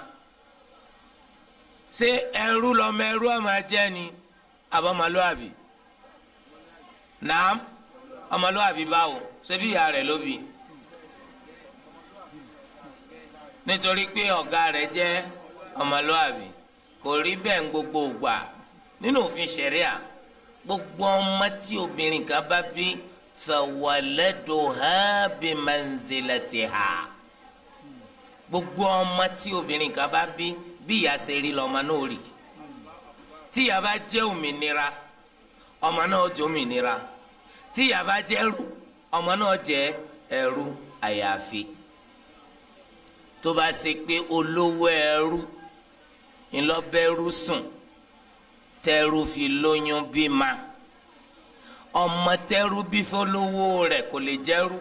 Speaker 1: Ṣé ẹrú lọmọ ẹrú ọmọ jẹ́ ni àbọ̀mọlúàbí? Nàám, ọmọlúàbí báwo? Ṣé bí ìyá rẹ̀ ló bí? Nítorí pé ọ̀gá rẹ̀ jẹ́ ọmọlúàbí. Kò rí bẹ́ẹ̀ ń gbogbo ìgbà. Nínú òfin ṣẹ̀ríà, gbogbo ọmọ tí obìnrin kan bá bí, fawaladuha bimanzilatiha, gbogbo ọmọ tí obìnrin kan bá bí, bí ìyá ṣe rí lọ́mọ náà rí. Tí ìyá bá jẹ́ òmìnira, ọmọ náà jẹ́ òmìnira. Tí ìyá bá jẹ́ ẹrú, ọmọ náà jẹ́ ẹrú. Àyàfi tó bá ṣe pé olówó ẹrú ńlọbẹrú sùn, tẹrú fi lóyún bímọ, ọmọ tẹrú bí fọlọ́wọ́ rẹ̀ kò lè jẹ́rú.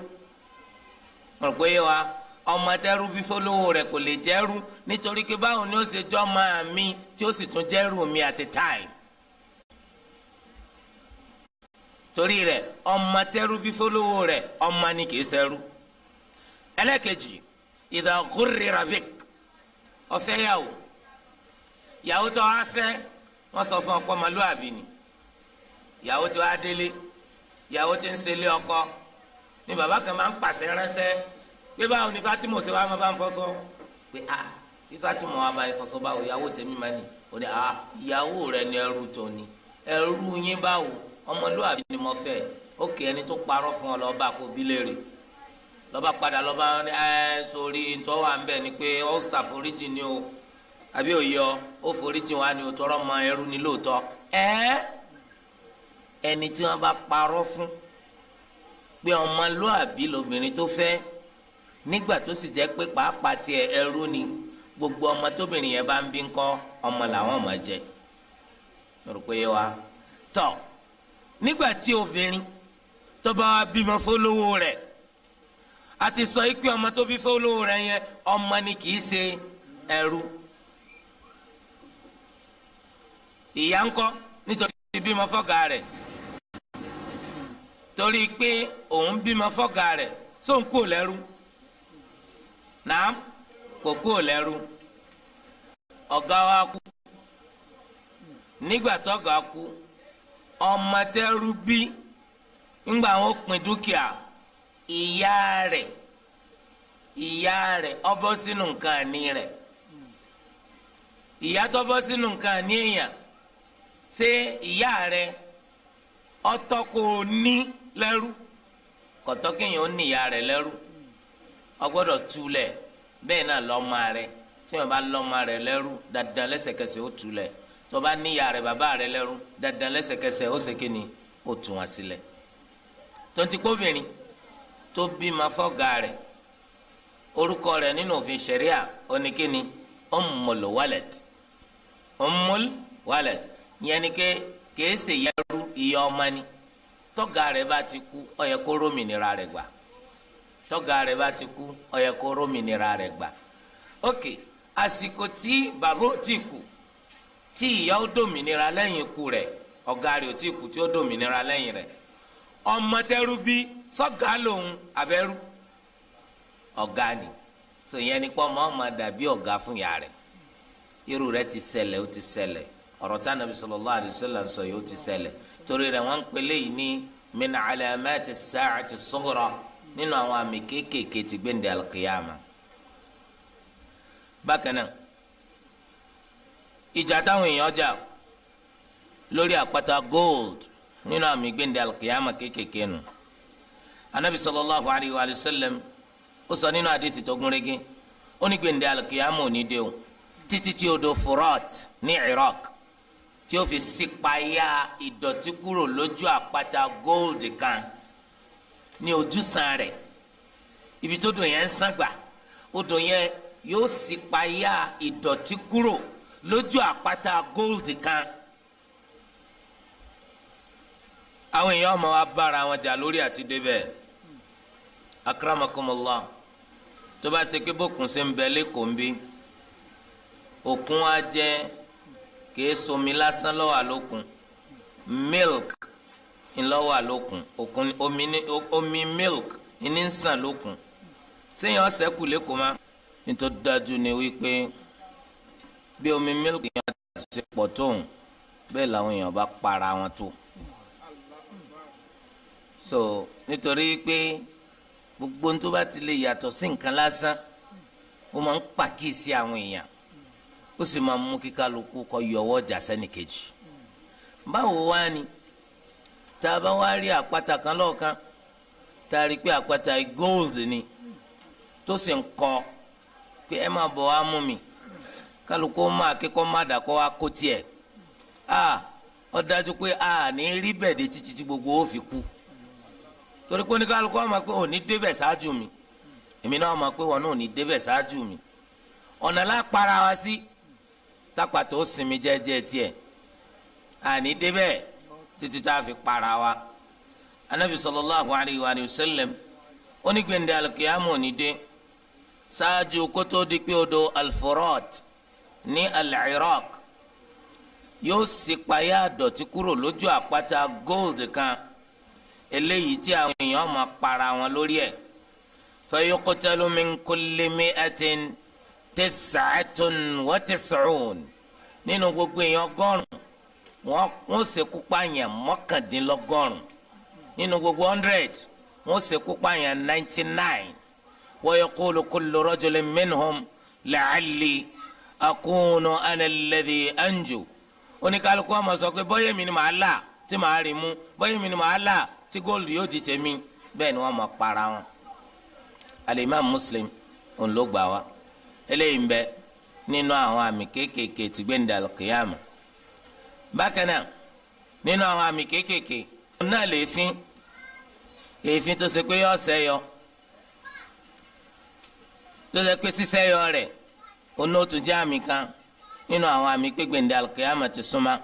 Speaker 1: Mọ̀ pé wa, ọmọ tẹrú bí fọlọ́wọ́ rẹ̀ kò lè jẹ́rú, nítorí pé báwo ni ó ṣe jọ́ máa mi tí ó sì tún jẹ́rú mi at a time. Torí rẹ̀ ọmọ tẹrú bí fọlọ́wọ́ rẹ̀ ọmọ ni kìí ṣẹrú. Ẹlẹ́kejì, idha ghurrira bik, ọ̀fẹ́ yàwó, yàwó tó wá fẹ́, wọ́n sọ fún ọkọ ọmọlúwàbí ni. Yàwó tí wàá délé, yàwó tí ń ṣẹlé ọkọ ni bàbá kan máa ń pàṣẹ ránṣẹ́ pé báwo ni Fatima ṣe wàá máa bá ń fọṣọ, pé a bí Fatima wàá bá ń fọṣọ báwo, ìyàwó tèmi máa ní. Ó ní a ìyàwó rẹ ni ẹrú tó ni, ẹrú yín báwo, ọmọlúwàbí ni mo fẹ́. Ókè, ẹni tó parọ́ fún ọ lọ́ba kò bí léèrè. Lọ́ba padà lọ́ba ẹ sórí ntọ́ wà ń bẹ̀ ni pé ó ṣàforíjì ni o, àbí òye ọ, ó foríjì wa ni o, tọrọ mọ ẹrú ni lóòótọ́. Ẹ ẹni tí wọn bá parọ́ fún pé ọmọlúàbí lobìnrin tó fẹ́, nígbà tó sì jẹ́ pé pàápàá tiẹ̀ ẹrú ni, gbogbo ọmọ tóbìnrin yẹn bá ń bí ńkọ́, ọmọ làwọn máa jẹ. Rò pé wa tọ nígbà tí obìnrin tó bá wá bímọ fólówó rẹ̀, a ti sọ pé ọmọ tó bí fólówó rẹ̀ yẹn ọmọ ni kì í ṣe ẹrú. Ìyá ńkọ́, nítorí bímọ fọ́gà rẹ̀, torí pé òun bímọ fọ́gà rẹ̀, sóun kúrò lẹ́rú? Nàám, kò kúrò lẹ́rú. Ọ̀gá wa kú. Nígbà tọ́gà kú, ọmọ tẹ́rú bí, ńgbà wọn pín dúkìá, ìyá rẹ̀, ìyá rẹ̀ ó bọ́ sínú nǹkan àní rẹ̀. Ìyá tó bọ́ sínú nǹkan àní èèyàn, ṣé ìyá rẹ̀ ọtọ́ kò ní lẹ́rú? Kọ̀tọ́ kéèyàn ó ní ìyá rẹ̀ lẹ́rú, ó gbọ́dọ̀ túlẹ̀. Bẹ́ẹ̀ náà lọ́mọ rẹ̀, tí wọ́n bá lọ́mọ rẹ̀ lẹ́rú, dandan lẹ́sẹ̀kẹsẹ̀ ó túlẹ̀. Tó bá ní ìyá rẹ̀ bàbá rẹ̀ lẹ́rú, dandan lẹ́sẹ̀kẹsẹ̀ ó ṣe kíni, ó tú wọn sílẹ̀. Tonti kóbìnrin tó bímọ fọ́gà rẹ̀, orúkọ rẹ̀ nínú òfin ṣẹ̀ríà oníkíni, ummul walad. Ummul walad yẹn ni ké kìí ṣe yẹrú, ìyá ọmọ ni. Tọ́gà rẹ̀ bá ti kú, ó yẹ kó rómìnira rẹ̀ gbà. Tọ́gà rẹ̀ bá ti kú, ó yẹ kó rómìnira rẹ̀ gbà. Ok, àsìkò tí bàbá ò tí kú, tí ìyá ó dòmìnira lẹ́yìn ikú rẹ̀, ọ̀gá rẹ̀ ò tí kú tí ó dòmìnira lẹ́yìn rẹ̀, ọmọ tẹ́rú bí sọ́gà lòun abẹ́rú, ọ̀gá ni. So ìyẹn ni pé ọmọ ọmọ dàbí ọ̀gá fún ìyá rẹ̀. Irú rẹ̀ ti ṣẹlẹ̀, ó ti ṣẹlẹ̀. Ọ̀rọ̀ tá Ànábì sallallahu alaihi wasallam sọ yìí ó ti ṣẹlẹ̀. Torí rẹ̀ wọ́n ń pèlè yìí ní min alamati as-sa'ati as-sughra, nínú àwọn àmì kéékèèké ti gbẹ̀ndẹ̀ al-qiyama. Bákan náà, ìjà táwọn èèyàn jà lórí àpáta gold nínú àmì gbẹ̀ndẹ̀ al-qiyama kéékèèké nù. Ànábì sallallahu alaihi wa sallam ó sọ nínú àdìsí tó gúnrégé, ó ní gbẹ̀ndẹ̀ al-qiyama ò ní dé o títí tí odò Furat ní Iraq tí ó fi sípayá ìdọ̀tí kúrò lójú àpáta gold kan ní ojúsàn rẹ̀. Ibi tó dò yẹn ń sàn gbà, odò yẹn yóò sípayá ìdọ̀tí kúrò lójú àpáta gold kan. Àwọn èèyàn ọmọ wa bára wọn jà lórí àti débẹ̀. Akramakumullah, tó bá ṣe pé bókun ṣe ń bẹ lẹ́kọ̀ọ́ ń bí, òkun á jẹ́ kìí somi lásán lọ́wọ́ àlókun, milk ńlọ́wọ́ àlókun, òkun omi milk ní ń sàn lókun. Sẹ́yìn ọ̀sẹ̀ kù lẹ́kọ̀ọ́ ma. Nítorí dájú ni wípé bí omi milk yẹn ṣe pọ̀ tóun, bẹ́ẹ̀ làwọn èèyàn bá para wọn tó. So nítorí pé gbogbo tó bá ti lè yàtọ̀ sí nǹkan lásán, ó máa ń pàkíyèsí àwọn èèyàn, ó sì máa ń mú kí kálukú kó yọwọ́ ọjà sẹ́nìkejì. Báwo wá ni tá a bá wá rí àpáta kan lọ́ọ̀kan, tá a rí pé àpáta gold ni, tó sì ń kọ pé ẹ máa bọ̀ wá mú mi, kálukú máa kíkọ́ má dà kó wá kó tiẹ̀. Ó dájú pé a ní rí bẹ́ẹ̀ dé títí tí gbogbo ó fi kú, torí pé oníkálukú ọmọ pé òní débẹ̀ ṣáájú mi, èmi náà mọ̀ pé wọn náà òní débẹ̀ ṣáájú mi. Ọ̀nà lápára wa sí tápàtó ó sinmi jẹ́jẹ́ tiẹ̀, àní débẹ̀ títí tá a fi para wa. Anabi sallallahu alayhi wa sallam onígbèndé alùkìyàmù òní dé ṣáájú kótó di pé odò Al-Furat ní Al-Iraq yóò sì payá àdọ̀tí kúrò lójú àpáta gold kan, eléyìí tí àwọn èèyàn máa para wọn lórí ẹ̀. Fayuqtalu min kulli mi'atin tis'atun wa tis'un, nínú gbogbo èèyàn 100 wọ́n ṣekú pààyàn 99, nínú gbogbo 100 wọ́n ṣekú pààyàn 99. Wa yaqulu kullu rajulin minhum la'alli akunu ana alladhi anju. Oníkálukú ọmọ sọ pé bọ́yẹ̀ mi ni màá là tí màá rí mú, bọ́yẹ̀ mi ni màá là tí góòlù yóò di tèmi. Bẹ́ẹ̀ ni wọ́n máa para wọn. Al-Imam Muslim òun ló gbà wá. Eléyìí ń bẹ nínú àwọn àmì kéékèèké tí gbẹ̀ndẹ̀ al-qiyama. Bákan náà nínú àwọn àmì kéékèèké náà lè fín èéfín tó ṣe pé yọ ṣẹ́yọ, tó ṣe pé sísẹ́yọ rẹ̀ òun náà tún jẹ́ àmì kan nínú àwọn àmì pé gbẹ̀ndẹ̀ al-qiyama ti súnmọ́.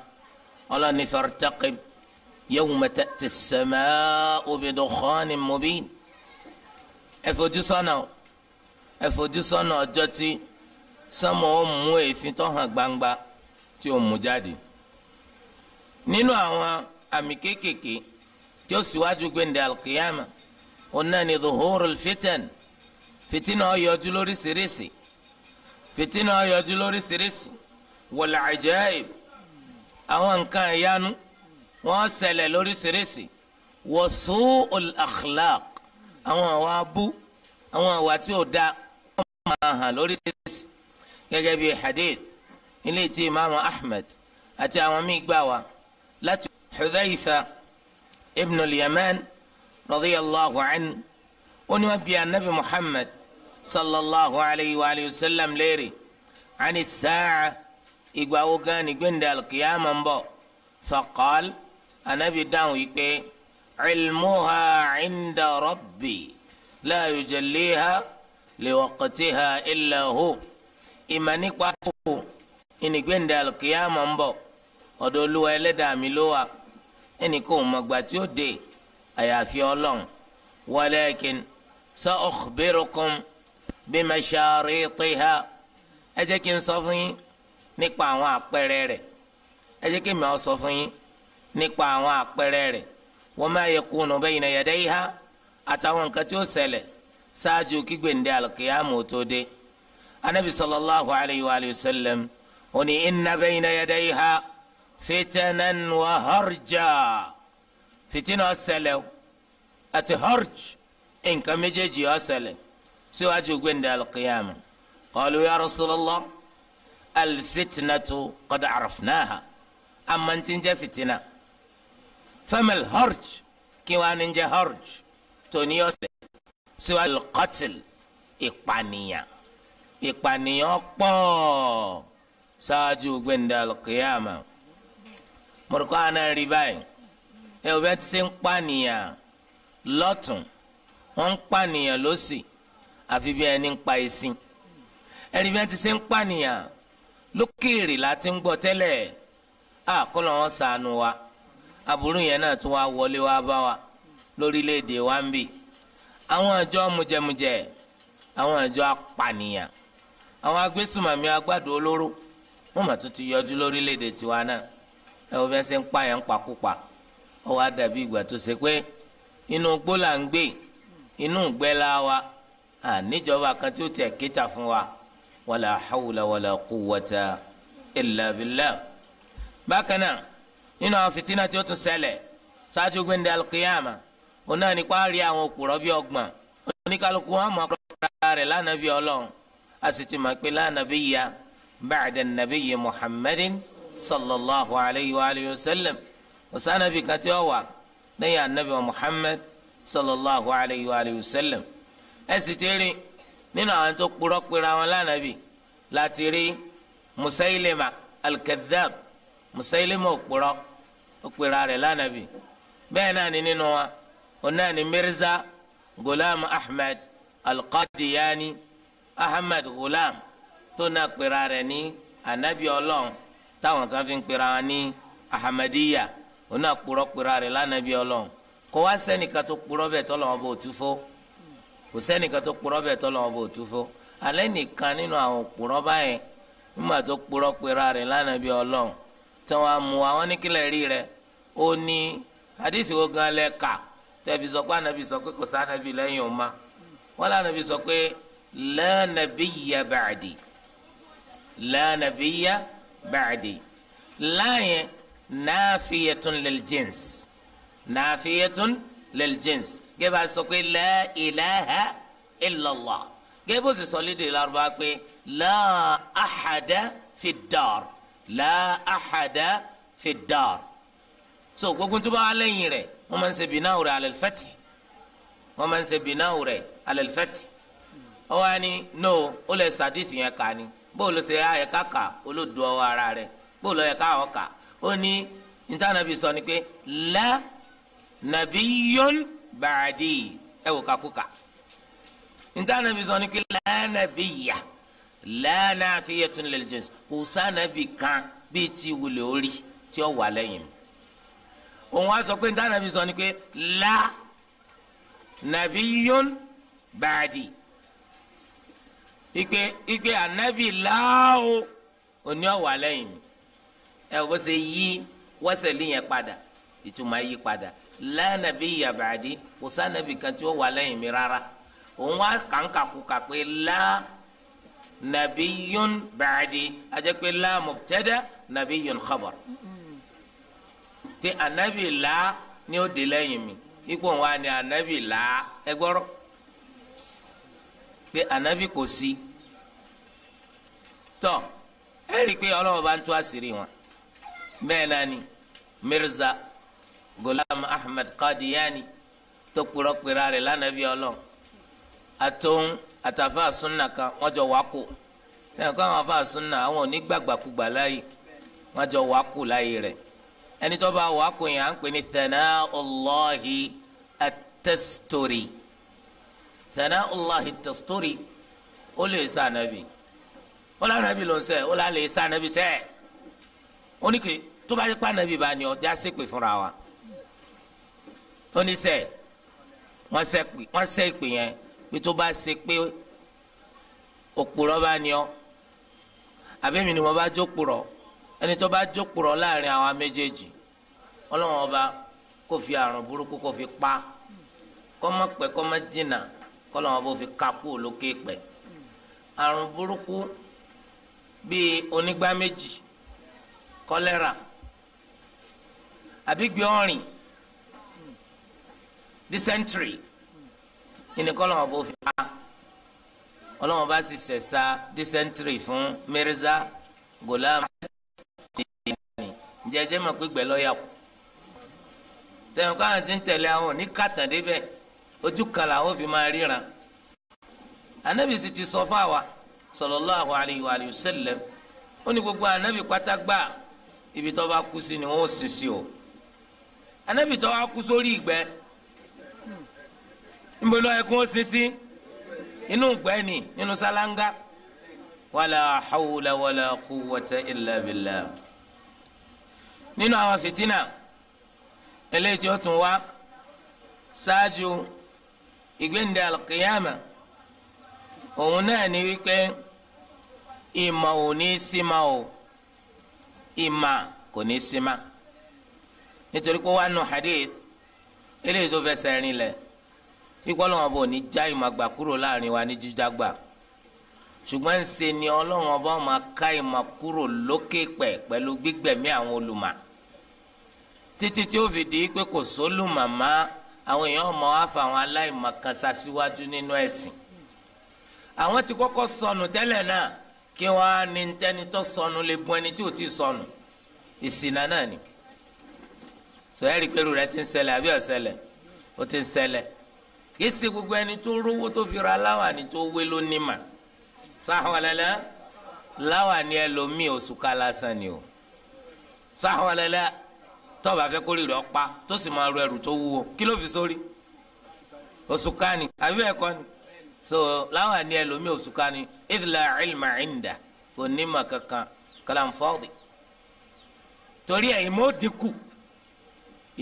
Speaker 1: Ọlọ́ni fartaqib yawma ta'ti as-sama'u bi-dukhanin mubin. Ẹ fojú sọ́nà, ẹ fojú sọ́nà ọjọ́ tí sánmọ̀ ó mú èéfín tó hàn gbangba tí ó mú jáde. Nínú àwọn àmì kéékèèké tí ó síwájú gbẹ̀ndẹ̀ al-qiyama òun náà ni dhuhurul fitan, fìtínà ó yọjú lóríṣiríṣi, fìtínà ó yọjú lóríṣiríṣi, wal ajaib, àwọn nǹkan ìyanu wọ́n ṣẹlẹ̀ lóríṣiríṣi, wa su'ul akhlaq, àwọn àwa abú, àwọn àwa tí ò da wọ́n máa hàn lóríṣiríṣi. Gẹ́gẹ́ bí hadith ilé tí imaamu Ahmed àti àwọn míì gbà wá láti Hudhayfa ibn al-Yaman radiyallahu anhu, ó ní wọ́n bi anabi Muhammad sallallahu alayhi wa sallam léèrè ani sáà, ìgbà wo gan ni gbẹ̀ndẹ̀ alkiyama ń bọ̀? Faqal, anabi dáhùn yìí pé ilmuha inda rabbi la yujalliha liwaqtiha illa hu. Ìmọ̀ nípa kó ìnìgbẹ̀ndẹ̀ alkiyama ń bọ̀, ọ̀dọ̀ Olúwa ẹlẹ́dàá mi ló wà, ẹnì kò mọ̀ gbà tí ó dé àyàfi Ọlọ́run. Walakin sa ukhbirukum bimasharitiha, ẹ jẹ́ kí n sọ fún yín nípa àwọn àpẹẹrẹ rẹ̀, ẹ jẹ́ kí mi ó sọ fún yín nípa àwọn àpẹẹrẹ rẹ̀. Wa ma yakunu bayna yadayha, àtàwọn nǹkan tí ó ṣẹlẹ̀ ṣáájú kí gbèǹde alkiyamu tó dé. Anabi sallallahu alayhi wa sallam ó ní inna bayna yadayha fitanan wa harja, fitina ó ṣẹlẹ̀ àti harj, nǹkan méjèèjì ó ṣẹlẹ̀ síwájú gbèǹde alkiyamu. Qalu ya Rasulallah, alfitnatu qad arafnaha, amma tí ń jẹ́ fitina, famal harj, kí wàá ní jẹ́ harj tóní ọ̀sẹ̀ síwájú alqatl, ìpànìyàn, ìpànìyàn pọ̀ ṣáájú gbẹ̀ndẹ̀ alqiyama. Mọ̀rùkọ́ àná rí báyìí, ẹ ò bẹ́ẹ̀ ti ṣe ń pànìyàn lọ́tún, wọ́n ń pànìyàn lọ́sì, àfi bí ẹni ń pa ìsìn. Ẹni bí wọ́n ti ṣe ń pànìyàn lókèèrè láti ń gbọ́ tẹ́lẹ̀, àkọlọ́ wọn ṣàánú wa. Aburú yẹn náà tún wá wọlé wá bá wa lórílẹ̀‐èdè wa ń bì. Àwọn àjọ mujẹmujẹ, àwọn àjọ apànìyàn, àwọn agbésùmàmí agbádùn olóró, wọ́n mà tún ti yọjú lórílẹ̀‐èdè tiwa náà. Ẹ wọ́n fẹ́ ṣe ń pààyàn pakúpa. Ó wá dàbí ìgbà tó ṣe pé inú igbó là ń gbé, inú ìgbẹ́ la wa, níjọba kan tí ó tiẹ̀ kéta fún wa. Wala hawla wala quwwata illa billah. Bákan náà nínú àwọn fìtínà tí ó tún ṣẹlẹ̀ ṣáájú gbẹ̀ndẹ̀ alqiyama, òun náà nípa rí àwọn òpùrọ̀ bíi 30. Oníkálukú wọn mọ̀ ọ́kọ́ rẹ̀ lánàbí Ọlọ́run. A sì ti mọ̀ pé la nabiyya ba'da nabiyyi Muhammadin sallallahu alayhi wa alihi wa sallam. Òsánàbí kan tí ó wà lẹ́yìn anabi wa Muhammad sallallahu alayhi wa alihi wa sallam. Ẹ sì ti rí nínú àwọn tó kpọrọ kpọrọ àwọn lánàbí láti rí Musaylima al-Kadhdhab. Musaylima òkpọrọ òkpọrọ rẹ̀ lánàbí. Bẹ́ẹ̀ náà ni nínú wa òun náà ni Mirza Ghulam Ahmed al-Qadiani, Ahmed Ghulam tó náà kpọrọ rẹ̀ ní anabi Ọlọ́run, táwọn kan fi ń kpọrọ wọn ní Ahmadiyya. Òun náà kpọrọ kpọrọ rẹ̀ lánàbí Ọlọ́run. Kò wá sẹ́nìkan tó kpọrọ bẹ́ẹ̀ tọ́lọ́wọ́n bó tu fó. Kò sẹ́nìkan tó kpọrọ bẹ́ẹ̀ tọ́lọ́wọ́n bó tu fó. Alẹ́ nìkan nínú àwọn kpọrọ báyẹn nígbà tó kpọrọ kpọrọ rẹ̀ lánàbí Ọlọ́run, tí wọ́n mú àwọn níkìlẹ̀ rí rẹ̀, ó ní hadisi wo gan lẹ kà tẹ́bi sọ pé anabi sọ pé kò sànàbí lẹ́yìn òun ma. Wọ́n lànàbí sọ pé la nabiyya ba'di, la nabiyya ba'di. Láyẹn nafiyatun lil jins, nafiyatun lil jins. Gẹ́gẹ́ bá sọ pé la ilaha illallah, gẹ́gẹ́ bó sì sọ lédè Lárúbáwá pé la ahada fi dar, la ahada fi dar. So gbogbo tó bá wà lẹ́yìn rẹ̀ wọ́n máa ń ṣe bìnnáwó rẹ̀ alal fath, wọ́n máa ń ṣe bìnnáwó rẹ̀ alal fath. Ó wá ní no, ó lè sàdísì yẹn kà ní bó ló ṣe ayẹ káka olódò ọwọ́ ara rẹ̀, bó ló yẹ káwọ́ kà. Ó ní ntànàbí sọ ni pé la nabiyyun ba'di. Ẹ wò kakúkà. Ntànàbí sọ ni pé la nabiyya, la nafiyatun lil jins. Kò sànàbí kan bíi ti wulẹ̀ orí tí ó wà lẹ́yìn mi. Òun wá sọ pé ntànàbí sọ ni pé la nabiyyun ba'di, ike anabi láò òní ọ̀wà lẹ́yìn mi. Ẹ kò ṣe yí wọ́sẹ̀lì yẹn padà, ìtumọ̀ yí padà. La nabiyya ba'di, kò sànàbí kan tí ó wà lẹ́yìn mi rárá. Òun wá kàńkàkùkà pé la nabiyyun ba'di, ajẹ́ pé la mubtada nabiyyun khabar, pé anabi la ni ó dé lẹ́yìn mi. Ipò wa ni anabi la, ẹ gbọ́rọ̀ pé anabi kò sí. Tọ́ ẹ rí i pé Ọlọ́run bá ń tú àṣírí wọn. Bẹ́ẹ̀ náà ni Mirza Ghulam Ahmed Qadiani tó kpọ̀rọ̀kpọ̀rọ̀ rẹ̀ lánàbí Ọlọ́run, àtòun àtàfà súnà kan wọ́n jọ wá kù. Ẹ̀ka àwọn afà súnà àwọn ò ní gbàgbàkúgbà láàyè, wọ́n jọ wá kù láàyè rẹ̀. Ẹni tó bá wá kù yẹn à ń pè ní Thanaullahi at-Tasturi. Thanaullahi at-Tasturi ó lè sá ànábì, ó lè ànábì ló ń sẹ, ó lè sá ànábì sẹ. Ó ní kí tó bá yẹ pé ànábì bá ní ọjà ṣépè fúnra wa. Ó ní sẹ wọ́n sẹ́ ìpè yẹn pé tó bá ṣe pé òpùrọ́ bá ní ọ, àbẹ́mi ni wọ́n bá jókòrọ̀. Ẹni tó bá jókòrọ̀ láàrin àwọn méjèèjì, Ọlọ́run ọba kò fi àrùn burúkú kò fi pa, kọ́mọ pẹ́ kọ́mọ jìnnà, kọ́lọ́run ọba fi ká kú lókè pẹ́. Àrùn burúkú bíi onígbá méjì, kọ́lẹ́rà, àbí gbé ọ̀rìn, dysentery, ní kọ́lọ́run ọba fi pa. Ọlọ́run ọba sì ṣẹ̀ṣà dysentery fún Mirza Ghulam. Jẹjẹ mọ̀ pé gbẹ lọ́ọ̀yà kù sẹ́yìn káwọn ti ń tẹ̀lé àwọn òní kàtàn débẹ̀, ojú kan làwọn fi máa ríran. Anabi sì ti sọ fún àwa sallallahu alayhi wa sallam, ó ní gbogbo anabi pátágbà ibi tó bá kú sí ni wọ́n ó sìn sí o. Anabi tó wá kú sórí ìgbẹ́, níbo ló yẹ kó o sin sí? Inú ìgbẹ́ ni, nínú sálángá. Wala hawla wala quwwata illa billah. Nínú àwọn fìtínà Eléyìí tí ó tún wá ṣáájú ìgbéǹde alqiyama, òun náà ni wípé ìmọ̀ ò ní sí ma o, ìmọ̀ kò ní sí ma. Nítorí pé wàá nù hadith eléyìí tó fẹsẹ̀ rinlẹ̀ wípé Ọlọ́run ọba ò ní já ìmọ̀ gbà kúrò láàrin wa ní jíjá gbà, ṣùgbọ́n ńṣe ni Ọlọ́run ọba máa ká ìmọ̀ kúrò lókè pẹ̀ pẹ̀lú gbígbẹ̀mí àwọn olùmọ̀ títí tí ó fi di pé kò sólùmọ̀ mọ́. Àwọn èèyàn mọ̀ wá fa àwọn aláìmọ̀ kan ṣaṣíwájú nínú ẹ̀sìn. Àwọn ti kọ́kọ́ sọnù tẹ́lẹ̀ náà, kí wọ́n á ní tẹ́ni tó sọnù lè bùn ẹni tí ò tí sọnù. Ìṣìnà náà ni. Sọ ẹ́rì pẹ̀lú rẹ ti ń ṣẹlẹ̀ àbí ọ̀ṣẹlẹ̀? Ó ti ń ṣẹlẹ̀. Kì í ṣe gbogbo ẹni tó rówó tó fi ra láwàní tó wé ló ní mà. Sáhùwalẹ́lẹ́ láwàní ẹlòmíì òṣùká lásán ni o. Sáhùwalẹ́lẹ́ tó bá fẹ́ kórìí rẹ̀ ọ̀pá tó sì máa ru ẹrù tó wúwo, kí ló fi sórí? Òṣùká ni, àbí bẹ́ẹ̀ kọ́ ni? So láwàní ẹlòmíì òṣùká ni, idh la ilma inda, kò ní mà kankan, kalam fadi. Torí ẹ̀ ìmọ̀ dínkù,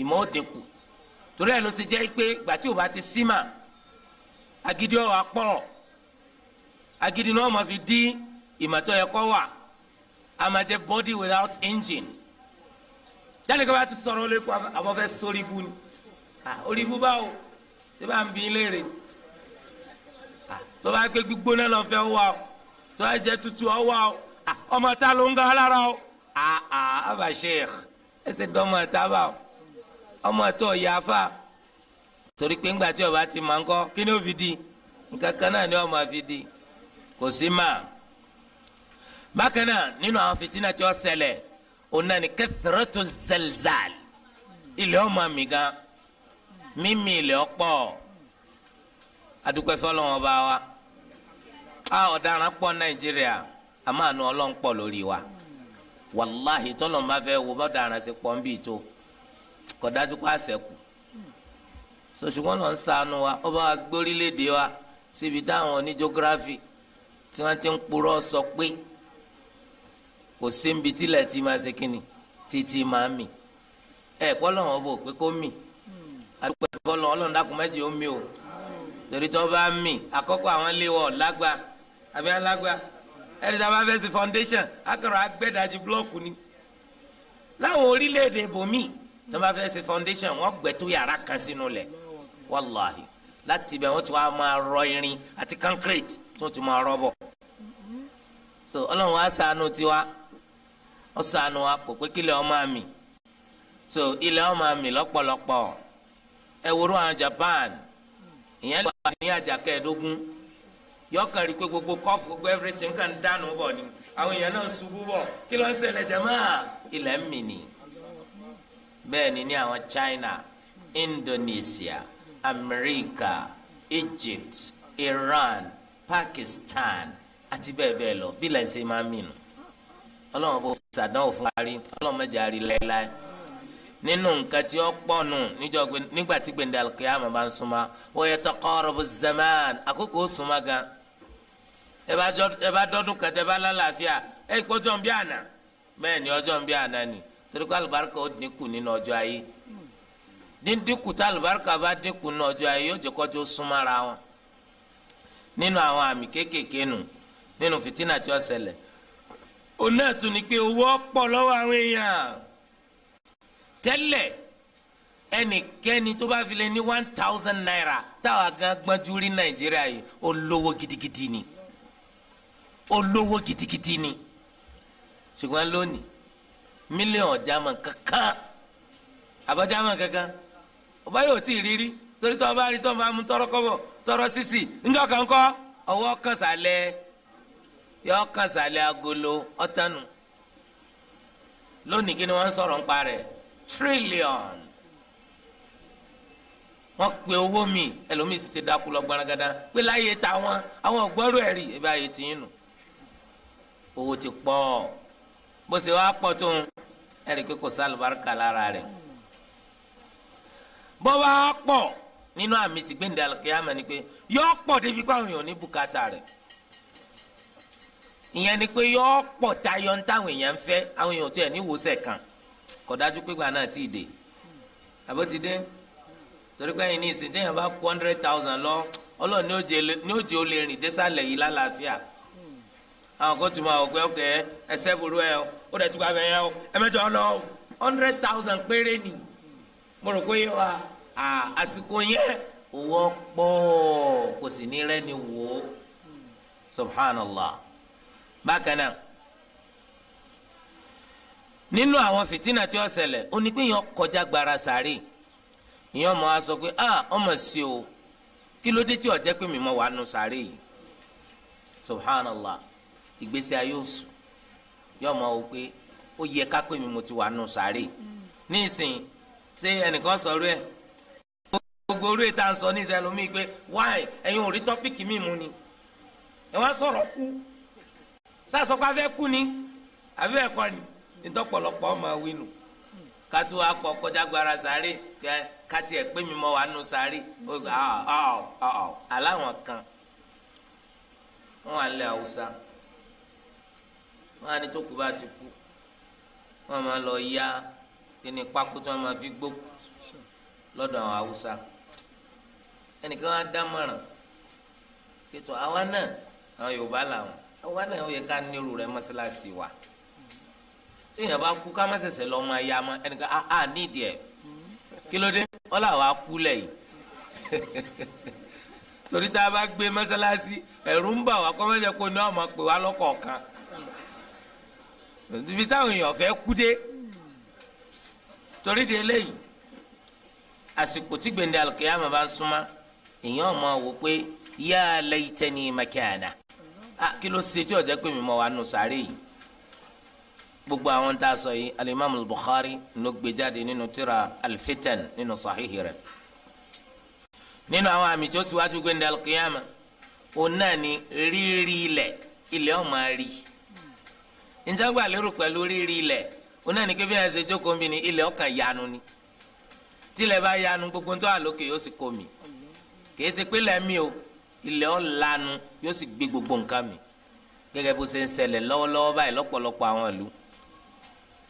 Speaker 1: ìmọ̀ dínkù. Torí ẹ̀ ló ṣe jẹ́ pé gbàtí ò bá ti sí mà, agídí ọ̀wà pọ̀, agídí náà máa fi dí ìmọ̀ tó yẹ kó wà. A máa jẹ́ body without engine. Jáde kí wọ́n bá ti sọ̀rọ̀ lé kó àwọn fẹ́ sórí ibu ni. Orí ibu báwo? Ṣé bá ń bí léèrè? Tó bá gbé gbígbóná lọ fẹ́ wá o, tó bá jẹ́ tútù ọ wá o, ọmọ ta ló ń ga lára o. Abba Sheikh, ẹsẹ̀ dọ́mọ ta bá o, ọmọ tó yà fa. Torí pé ńgbà tí ọba ti máa ń kọ́, kí ni ó fi di? Nǹkan kan náà ni ó máa fi di. Kò sí mà. Bákan náà nínú àwọn fìtínà tí ó ṣẹlẹ̀, òun náà ni kathratu zalzal. Ilẹ̀ ọmọ mi gan, mímì ilẹ̀ ọ̀pọ̀. Adúpẹ́ fọlọ́wọn bá wa. A ọ̀daràn pọ̀ Nàìjíríà, àmọ́ àánú Ọlọ́run pọ̀ lórí wa. Wàláhì tọ́lọ́n bá fẹ́ wo bá ọ̀daràn ṣe pọ̀ ń bì tó, kò dájú kó àṣẹkù. Ṣùgbọ́n lọ́n ṣàánú wa, ó bá wa gbórílẹ̀-èdè wa síbi táwọn oníjógráfì tí wọ́n ti ń purọ́ sọ pé kò sí níbi tílẹ̀ tí máa ṣe kínni títí máa mì. Ẹ kọ́ lọ́wọ́ bò pé kó mì. Adúpẹ́ fọlọ́ Ọlọ́run dákun mẹ́jọ ó mì o. Torí tó bá mì, àkọ́kọ́ àwọn ilé wọ̀ lágbá àbí alágbá. Ẹni tí a bá fẹ́ ṣe foundation, akọ̀rọ̀ agbẹ́dàjì búlọ́ọ̀kù ni. Láwọn orílẹ̀-èdè ibòmíì tí wọ́n bá fẹ́ ṣe foundation, wọ́n gbẹ́ tó yàrá kan sínú lẹ̀. Wàláhì láti ibẹ̀ wọ́n ti wá máa rọ irin àti concrete tó ti máa rọ bọ̀. So Ọlọ́run wá ṣàánú tiwa, ó ṣàánú wa kò pé kílẹ̀ ọmọ àmì. So ilẹ̀ ọmọ àmì lọ́pọ̀lọpọ̀. Ẹ wòrú àwọn Japan, ìyẹn lè wà ní àjà kẹẹ̀ẹ́dógún. Yọkàn rí pé gbogbo kọ́ọ̀pù gbogbo everything kan dànù bọ̀ ni. Àwọn èèyàn náà ṣubú bọ̀. Kí ló ń ṣẹlẹ̀ jàmá? Ilẹ̀ ń mì ní. Bẹ́ẹ̀ ni ní àwọn China, Indonesia, America, Egypt, Iran, Pakistan àti bẹ́ẹ̀ bẹ́ẹ̀ lọ. Bí ilẹ̀ ń ṣe máa ń mì nù. Ọlọ́run bó ṣàdánwò fún wa rí, Ọlọ́run mẹ́jọ àrí láéláé. Nínú nǹkan tí ó pọ̀ nù nígbà tí gbẹ̀ndẹ̀ alqiyama bá ń súnmọ́, wa yataqarabu zaman, àkókò ó súnmọ́ gan. Ẹ bá dọ́dún kan tẹ bá lálàáfíà, ẹ kó ọjọ́ ń bí àná. Bẹ́ẹ̀ ni ọjọ́ ń bí àná ni, torí pé alùbáríkà ó dínkù nínú ọjọ́ ayé. Díndínkù tá alùbáríkà bá dínkù nínú ọjọ́ ayé yóò jẹ́ kọ́jọ́ súnmọ́ra wọn. Nínú àwọn àmì kéékèèké nù nínú fìtínà tí ó ṣẹlẹ̀, òun náà tún ni pé owó pọ̀ lọ́wọ́ àwọn èèyàn. Tẹ́lẹ̀ ẹnikẹ́ni tó bá fi lé ní 1,000 naira táwa gan gbọ́njú rí Nàìjíríà yìí, olówó gidigidi ni, olówó gidigidi ni. Ṣùgbọ́n lónìí mílíọ̀nù ọ̀já mọ̀ kankan, àbọ̀já mọ̀ kankan, ọba yóò tí ì rírí. Torí tó bá rí tó máa mú tọrọ kọ́bọ̀ tọrọ sísì ńjọ́ kan kọ́ ọwọ́ kan sàlẹ̀, yọ kan sàlẹ̀ agolo ọ̀tánu. Lónìí kí ni wọ́n ń sọ̀rọ̀ ń pa rẹ̀? Trillion. Wọ́n pe owó mi, ẹlòmíì sì ti dákú lọ gbaragada pé láyé táwọn àwọn ọgbọ́rú ẹ̀ rí ebi ayé tiyín nù. Owó ti pọ̀, bó ṣe wá pọ̀ tó ń ẹ̀rí pé kò sí àlùbáríkà lára rẹ̀. Bó wá pọ̀ nínú àmì tí gbẹ̀ndẹ̀ àlùkìyámà ni pé yọ pọ̀ débi pé àwọn èèyàn ní bùkátà rẹ̀. Ìyẹn ni pé yọ pọ̀ tayọ ní táwọn èèyàn ń fẹ́, àwọn èèyàn ò tiẹ̀ ní ìwòsàn kan. Kò dájú pé gbà náà ti dé. Àbótidé torí pé ẹ̀yin ní ìsìn téèyàn bá kó 100,000 lọ, Ọlọ́run ní òjò ó lè rìn désàlẹ̀ yìí lálàáfíà. Àwọn kò tún máa wọ pé ọkẹ ẹsẹ burú ẹ o, ó dẹ̀ tún bá bẹ̀ yẹn o, ẹ mẹ́jọ lọ 100,000 péré ni. Mo rò pé wa àsìkò yẹn owó pọ̀ kò sì ní rẹ́ni wò ó. Subhanallah. Bákan náà nínú àwọn fìtínà tí ó ṣẹlẹ̀, ó ní pé yẹn kọjá gbára sàárè, ìyẹn mọ̀ á sọ pé ọmọ sí o, kí ló dé tí ó jẹ́ pé mi mọ̀ wà nù sàárè yìí? Subhanallah. Ìgbésí ayé oṣù yóò mọ̀ wò pé ó yẹ ká pé mi mo ti wà nù sàárè. Nísìnyí ṣé ẹnìkan sọ̀rọ̀ ẹ̀ gbogbo orí ìta ń sọ ní ìṣẹ́ lómi pé wáì ẹ̀yin ò rí tọ́pìkì mi mú ni, ẹ wá sọ̀rọ̀ kú sásọ pé a fẹ́ kú ni àbí ẹ̀kọ́ ni ntọ́pọ̀lọpọ̀ ọmọ wínú kátó akọ kọjá gbára sáré kátì ẹ̀ pé mi mọ́ wà nù sáré. Aláwọn kan wọn wà lẹ Haúsá, wọn á ní tó kú bá ti kú wọn máa lọ ya kíni pákó tí wọn máa fi gbó lọ́dọ̀ àwọn Haúsá. Ẹnìkan wá dámọ̀ràn kẹtọ àwa náà, àwọn Yorùbá làwọn, àwa náà ó yẹ ká nírú rẹ̀ mọ́sálásí wa. Téèyàn bá kú ká má ṣẹ̀ṣẹ̀ lọ máa ya mọ́. Ẹnìkan á nídìí ẹ̀, kí ló dé? Wọ́n làwọn á kú lẹ̀ yìí. Torí tá a bá gbé mọ́sálásí ẹ̀rù ń bà wá kọ́ mọ́sẹ̀ kó ní ọmọ pè wá lọ́kọ̀ọ̀kan ibi táwọn èèyàn fẹ́ kú dé. Torí de eléyìí, àsìkò tí gbèndé alùkìyámà bá ń súnmọ́, èèyàn máa wò pé yá laytani makana, kí ló ṣe tí ó jẹ́ pé mi mọ̀ wá nù sáré yìí? Gbogbo àwọn tá a sọ yìí, alimami Bukhari ló gbé jáde nínú tírà alfitan nínú sahihi rẹ̀. Nínú àwọn àmì tí ó síwájú gbẹ̀ndẹ̀ alqiyama, òun náà ni rírí ilẹ̀, ilẹ̀ ó máa rí. Níjàgbá lérò pẹ̀lú rírí ilẹ̀, òun náà ni kébí ẹ̀ ṣe jókòó mi ni ilẹ̀ ọkàn yanu ni. Tílẹ̀ bá yanu, gbogbo tó wà lókè yóò sì kó mi. Kìí ṣe pé lẹ́mí o, ilẹ̀ ó lanu yóò sì gbé gbogbo nǹkan mi. Gẹ́gẹ́ bó ṣe ń ṣẹlẹ̀ lọ́wọ́lọ́wọ́ báyìí lọ́pọ̀lọpọ̀ àwọn ìlú.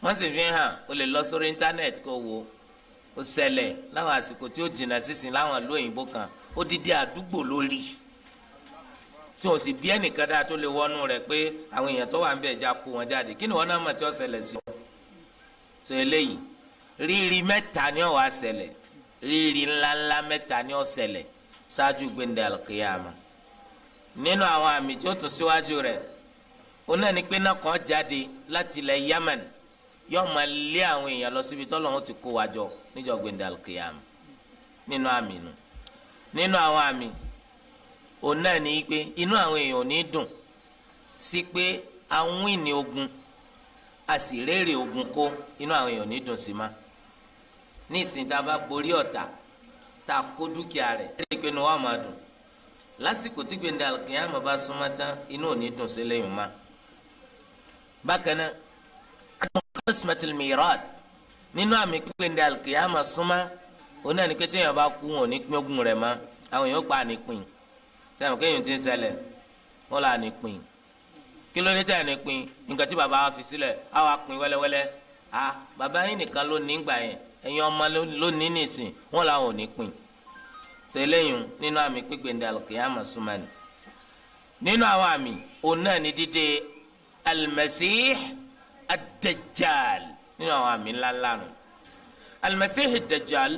Speaker 1: Wọ́n sì fi hàn, o lè lọ sórí íńtánẹ́ẹ̀tì kó wo ó ṣẹlẹ̀ láwọn àsìkò tí ó jìnnà sísìn láwọn ìlú òyìnbó kan, odidi àdúgbò lórí tí wọn sì bí ẹnìkan dáa tó lè wọnú rẹ̀ pé àwọn èèyàn tó wà ń bẹ̀ já kó wọn jáde. Kí ni wọn náà mọ̀ tí ó ṣẹlẹ̀ sí ọ? So eléyìí, rírí mẹ́ta ni ó wá ṣẹlẹ̀, rírí ńláńlá mẹ́ta ni ó ṣẹlẹ̀ ṣáájú gbẹ̀ndẹ̀ alqiyama. Nínú àwọn àmì tí ó tún síwájú rẹ̀, ó náà ní pé náà kàn jáde láti ilẹ̀ Yemen, yóò máa lé àwọn èèyàn lọ síbi tọ́lọ́run ti kó wa jọ níjọ́ gbẹ̀ndẹ̀ alqiyama. Nínú àmì nù. Nínú àwọn àmì, òun náà ní pé inú àwọn èèyàn ò ní dùn sí pé àwọn ìní ogun a sì rérè ogun kó, inú àwọn èèyàn ò ní dùn sí ma. Ní ìsìn tá a bá borí ọ̀tá tá a kó dúkìá rẹ̀, ẹ rí i pé inú wa máa dùn. Lásìkò tí gbẹ̀ndẹ̀ alqiyama bá súnmọ́ tán, inú ò ní dùn sí lẹ́yìn ma. Bákan náà, qismatul mirath, nínú àmì gbẹ̀ndẹ̀ alqiyama súnmọ́, òun náà ní pé téèyàn bá kú wọn ò ní pín ogún rẹ̀ mọ́, àwọn èèyàn pa àní pín. Sẹ́wọ̀n kéèyàn ti ń ṣẹlẹ̀, wọ́n là ní pín. Kí ló dé tẹ̀ ní pín? Nǹkan tí bàbá wa fi sílẹ̀, á wà pín wẹ́lẹ́wẹ́lẹ́. À bàbá yín nìkan ló ní gbà yẹn, ẹ̀yin ọmọ ló ní nìsín, wọ́n làwọn ò ní pín. Sẹ́lẹ̀yìn nínú àmì gbẹ̀ndẹ̀ alqiyama súnmọ́ ni. Nínú àwọn àmì, òun náà ní dídé al-Masih ad-Dajjal, nínú àwọn àmì ńláńlá nù. Al-Masih ad-Dajjal,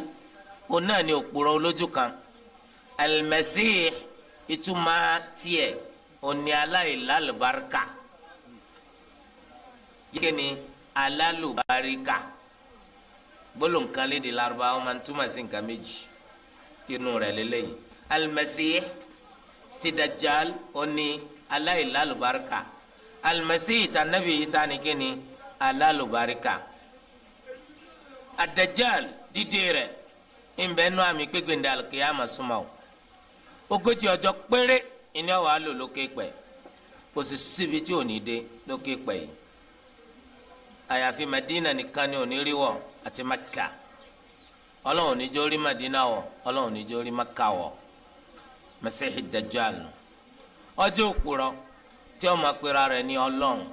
Speaker 1: òun náà ní òpùrọ́ olójú kan. Al-Masih ìtumọ̀ tiẹ̀ òní aláìlálùbáríkà. Yíké ni alálùbáríkà? Gbólóǹkan lédè Lárúbáwá máa ń túmọ̀ sí nǹkan méjì, inú rẹ̀ lélẹ́yìn. Al-Masih ti Dajjal òní aláìlálùbáríkà. Al-Masih ti Ànábì Ìsá ni kíni? Alálùbáríkà. Ad-Dajjal dídé rẹ̀ ń bẹ nú àmì pé gbẹ̀ndẹ̀ al-qiyama súnmọ́ o. 40 ọjọ́ péré iná wàá lò lókè pẹ̀, kò sì síbi tí ò ní dé lókè pẹ̀ yìí. Àyàfi Madina nìkan ni ò ní rí wọ̀ àti Maka. Ọlọ́run ní jó rí Madina wọ̀, Ọlọ́run ní jó rí Maka wọ̀. Masihi Dajjal nù. Ọjọ́ òpùrọ́ tí ó máa pera rẹ̀ ní Ọlọ́run.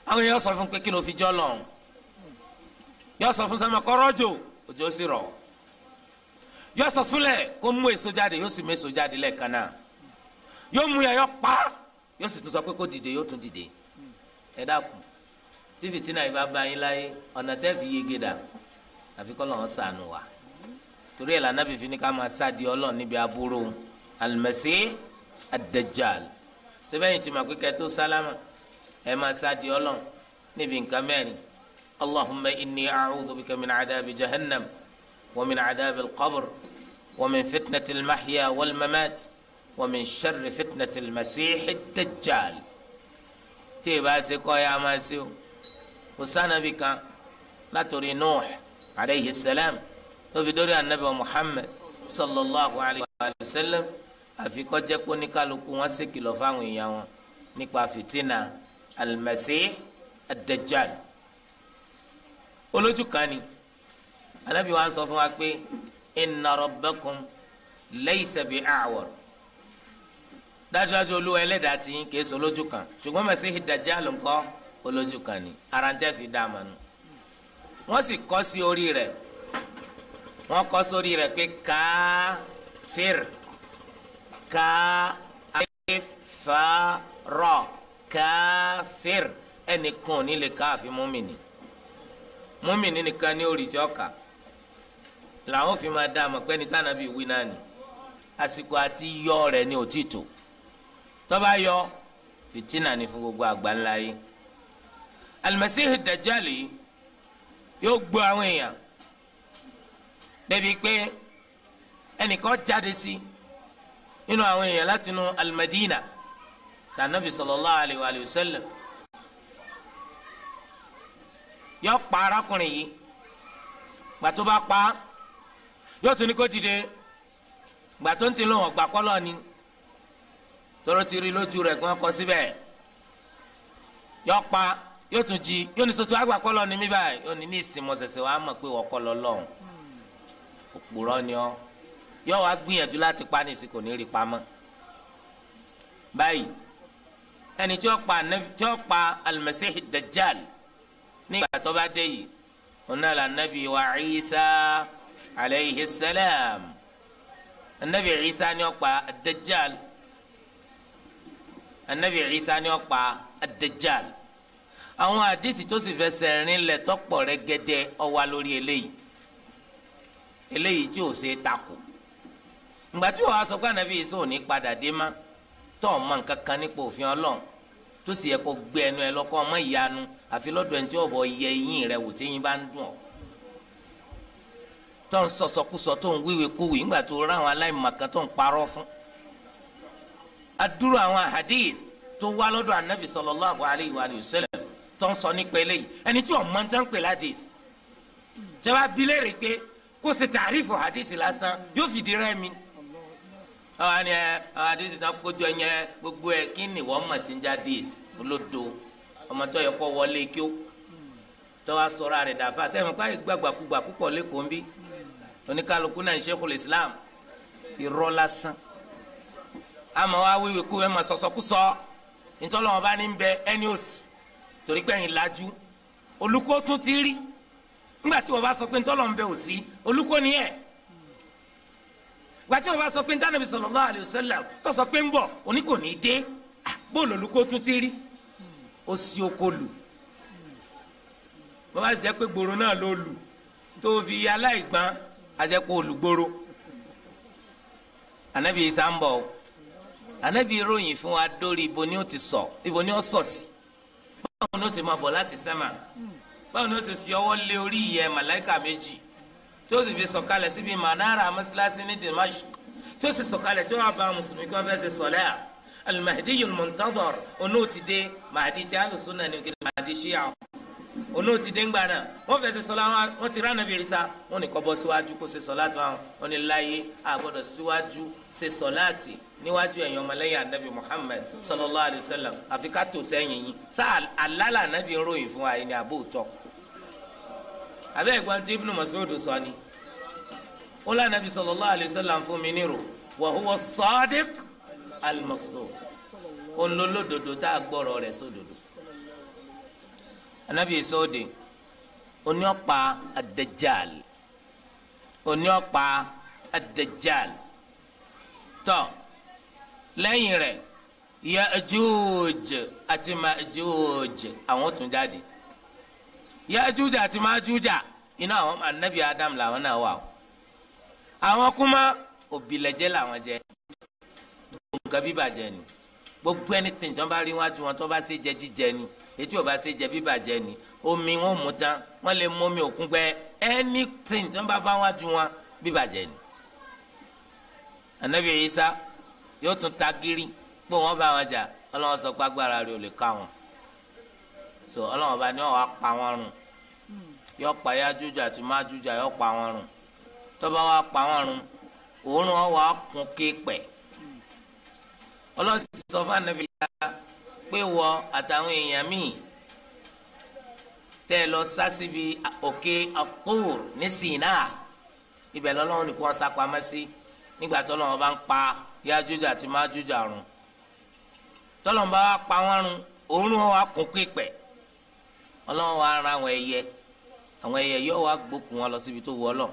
Speaker 1: Àwọn èèyàn sọ fún pé kí ló fi jọ́ Ọlọ́run? Yóò sọ fún sánmà kó rọ̀jò, òjò sì rọ̀. Yóò sọ fúnlẹ̀ kó mú èso jáde, yóò sì mú èso jáde lẹ́ẹ̀kan náà. Yóò mú yà, yóò pa, yóò sì tún sọ pé kó dìde, yóò tún dìde. Ẹ dákun, tí fìtínà yìí bá bá yín láyé, ọ̀nà tẹ́ fi yege dà, àfi kọ́ lọ́wọ́ ṣàánú wa. Torí ẹ̀ lànà fífi ní ká máa sádi Ọlọ́run níbi aburú Al-Masih Ad-Dajjal. Sẹ́bẹ̀yìn tí ma pé kẹ́tó sálámà, ẹ̀ máa sádi Ọlọ́run níbi nǹkan mẹ́rin. Allahumma inni a'udhu bika min adabi jahannam wa min adabi al-qabr wa min fitnati al-mahya wal-mamat wa min sharri fitnati al-Masih Ad-Dajjal. Tí ì bá ṣe kọ́ ya máa ṣe o. Kò sànàbì kan látòrí Nuh alayhi salam tó fi dórí anabi Muhammad sallallahu alayhi wa sallam, àfi kó jẹ́ pé oníkálukú wọn ṣe kìlọ̀ fáwọn èèyàn wọn nípa fìtínà Al-Masih Ad-Dajjal. Olójú kan ni anabi wa sọ fún wa pé inna rabbakum laysa bi'a'war. Dájúdájú Olúwa ẹlẹ́dàá ti yín kìí ṣe olójú kan, ṣùgbọ́n Masih Ad-Dajjal ńkọ́ olójú kan ni. Ara ń tẹ́ fi dá a mọ̀ nù. Wọ́n sì kọ́ sí orí rẹ̀, wọ́n kọ́ sórí rẹ̀ pé káfíìr, káfífàrọ̀, káfíìr. Ẹnìkan ò ní lè káàfin múmìnì, múmìnì nìkan ní oríjọ́ ọ̀kà làwọn fi máa dá a mọ̀ pé ní tànàbí wí náà ni. Àsìkò àti yọ rẹ̀ ní òtítọ́, tó bá yọ fìtínà ní fún gbogbo àgbáńlá yìí. Al-Masih Ad-Dajjal yóò gbọ́ àwọn èèyàn débi pé ẹnìkan jáde sí nínú àwọn èèyàn láti inú Al-Madina tànàbí sallallahu alayhi wa sallam. Yóò pa arákùnrin yìí, gbàtó bá pa yóò tún ní kó dìde. Gbàtó ń ti lóhùn ọgbà kọ́lọ́ ni, tóró ti rí lójú rẹ̀ kí wọ́n kọ síbẹ̀. Yóò pa, yóò tún jí, yóò ní sọ́tún àgbà kọ́lọ́ ni mí báyìí. Yóò ní ní ìsinmi ọ̀sẹ̀sẹ̀ wàá mọ̀ pé wọ́n kọ́ lọ lọ́hùn, òpùrọ́ ni ọ́. Yóò wá gbìyànjú láti pa ní ìsìnkú ní rí pamọ́. Báyìí ẹni tí ó pa Al-Masih Ad-Dajjal ní ìgbà tó bá dé yìí, ọ̀nà là nàbí wa Isa alayhi salam. Nàbí Isa ni ó pa Ad-Dajjal. Nàbí Isa ni ó pa Ad-Dajjal. Àwọn àdìtì tó sì fẹsẹ̀ rinlẹ̀ tọ́pọ̀ rẹ́gẹ́dẹ́ ó wà lórí eléyìí, eléyìí tí ò ṣe takò. Ìgbà tí wàá sọ pé ànábì Isa ò ní padà dé má, tó ọ̀ mọ nǹkan kan nípa òfin Ọlọ́run, tó sì yẹ kó gbé ẹnu ẹ lọ́kọ́ ọmọ ìyanu, àfi lọ́dọ̀ ẹni tí ọ̀bọ yẹ eyín rẹ wò tí eyín bá ń dùn ọ́, tó ń sọ̀sọ̀kúsọ, tó ń wíwèé kúwèé ńgbà tó ráwọn aláìmọ̀kan tó ń parọ́ fún. Adúrò àwọn hadith tó wá lọ́dọ̀ ànábì sallallahu alayhi wa sallam tó ń sọ nípa eléyìí, ẹni tí ọ̀mọ ń tán pè ládìs, tẹ́ bá bi léèrè pé kó ṣe tàrífù hadith lásán, yóò fìdí rẹmi. Àwọn ni ẹ àwọn hadith náà kójọ yẹn gbogbo ẹ, kí ni wọ́n mọ̀ tí ń já hadith olódo ọmọ tó yẹ kó wọlé kí ó tó wá sọ̀rọ̀ rẹ̀ dàfa sẹ́yìn pa ìgbàgbàkúgbà púpọ̀ lẹ́kọ̀ọ́ ń bí oníkálukú náà ń Sheikhul Islam. Irọ́ lásán, àmọ́ wá wíwí kú ẹ̀ mọ̀ sọ̀sọ̀kúsọ nítorí wọn bá ní bẹ ẹni òsì, torí pé ẹ̀yin lajú olùkọ́ tún ti rí. Nígbà tí wọ́n bá sọ pé ntọ́lọ̀ ń bẹ òsì, olùkọ́ ni ẹ̀. Gbà tí wọ́n bá sọ pé ntànàbí sallallahu alaihi wasallam tó sọ pé ń bọ̀ òní kò ní dé, bóòlù olùkọ́ tún ti rí. Ó sì oko lù, bó bá jẹ́ pé gbòòrò náà ló lù tó fi aláìgbọ́n, ajẹ́pọ̀ olùgbòòrò. Ànábì Ìsá ń bọ̀, Ànábì ròyìn fún wa dórí ibo ni ó ti sọ, ibo ni ó sọ sí, báwo ni ó sì máa bọ̀ láti sẹ́mà, báwo ni ó sì fi ọwọ́ lé orí ìyẹ́ màláìkà méjì tí ó sì fi sọ̀kalẹ̀ síbi manara mọ́sálásí ní Dimashq, tí ó sì sọ̀kalẹ̀ tí ó wà bá mùsùlùmí kí wọ́n fẹ́ ṣe sọ̀lẹ́ à. Al-Mahdi al-Muntadhar onú ti dé, Mahdi tí alùsùnà ní kí Mahdi ṣíà onú ti dé ńgbà náà. Wọ́n fẹ́ ṣe sọ̀lá, wọ́n ti rán Ànábì Ìsá, wọ́n ní kó bọ́ síwájú kó ṣe sọ̀lá tó àwọn, wọ́n ní láyé àgbọ̀dọ̀ síwájú ṣe sọ̀láàtì níwájú ẹ̀yin ọmọlẹ́yìn Ànábì Muhammad sallallahu alayhi wa sallam, àfi ká tò sẹ́yìn yín. Sáà àlálà Ànábì ń ròyìn fún wa yìí ní àbóòtọ́. Abẹ́ ẹ̀gbọ́n tí Ibn Mas'ud sọ ni, ó lé Ànábì sallallahu alayhi wa sallam fún mi nírò, wa huwa as-sadiq al-masduq, olólódodo tá a gbọ́rọ̀ rẹ̀ sódodo. Ànábì sóde Oní ọ̀pá ad-Dajjal, oní ọ̀pá ad-Dajjal. Tọ́ lẹ́yìn rẹ̀ Ya'juj àti Ma'juj àwọn tún jáde. Ya'juj àti Ma'juj iná àwọn anabi Adam làwọn náà wà o. Àwọn kúmá òbílẹ̀jẹ́ làwọn jẹ, nǹkan bíbàjẹ́ ni. Gbogbo ẹni tí wọ́n bá rí wájú wọn tó bá ṣe jẹ jíjẹ ni, ètí ò bá ṣe jẹ bíbàjẹ́ ni. Omi wọn mú tán, wọ́n lè mú omi òkun gbẹ, anything tí wọ́n bá bá wájú wọn bíbàjẹ́ ni. Anabi Isa yóò tún ta gírí pé wọ́n bá wọn jà, Ọlọ́run sọ pé agbára rẹ̀ ò lè ká wọn. So Ọlọ́run bá ní wọ́n wá pa wọn run, yóò pa Yájújà àti Májújà, yóò pa wọn run. Tó bá wá pa wọn run, òórùn wọn wà kún kéèpẹ̀. Ọlọ́run sọ fún Ànábì Ìsá pé wọ àtàwọn èèyàn míì tẹ́ ẹ lọ sá síbi òkè At-Tur ní Sínà, ibẹ̀ lọ́lọ́run nìkan sá pamọ́ sí nígbà tó lọ́wọ́ bá ń pa Yájújà àti Májújà run. Tọ́lọ́run bá wá pa wọ́n run, òórùn wọn wà kún kéèpẹ̀. Ọlọ́run wá ran àwọn ẹyẹ, àwọn ẹyẹ yóò wá gbókùn wọn lọ síbi tó wù Ọlọ́run.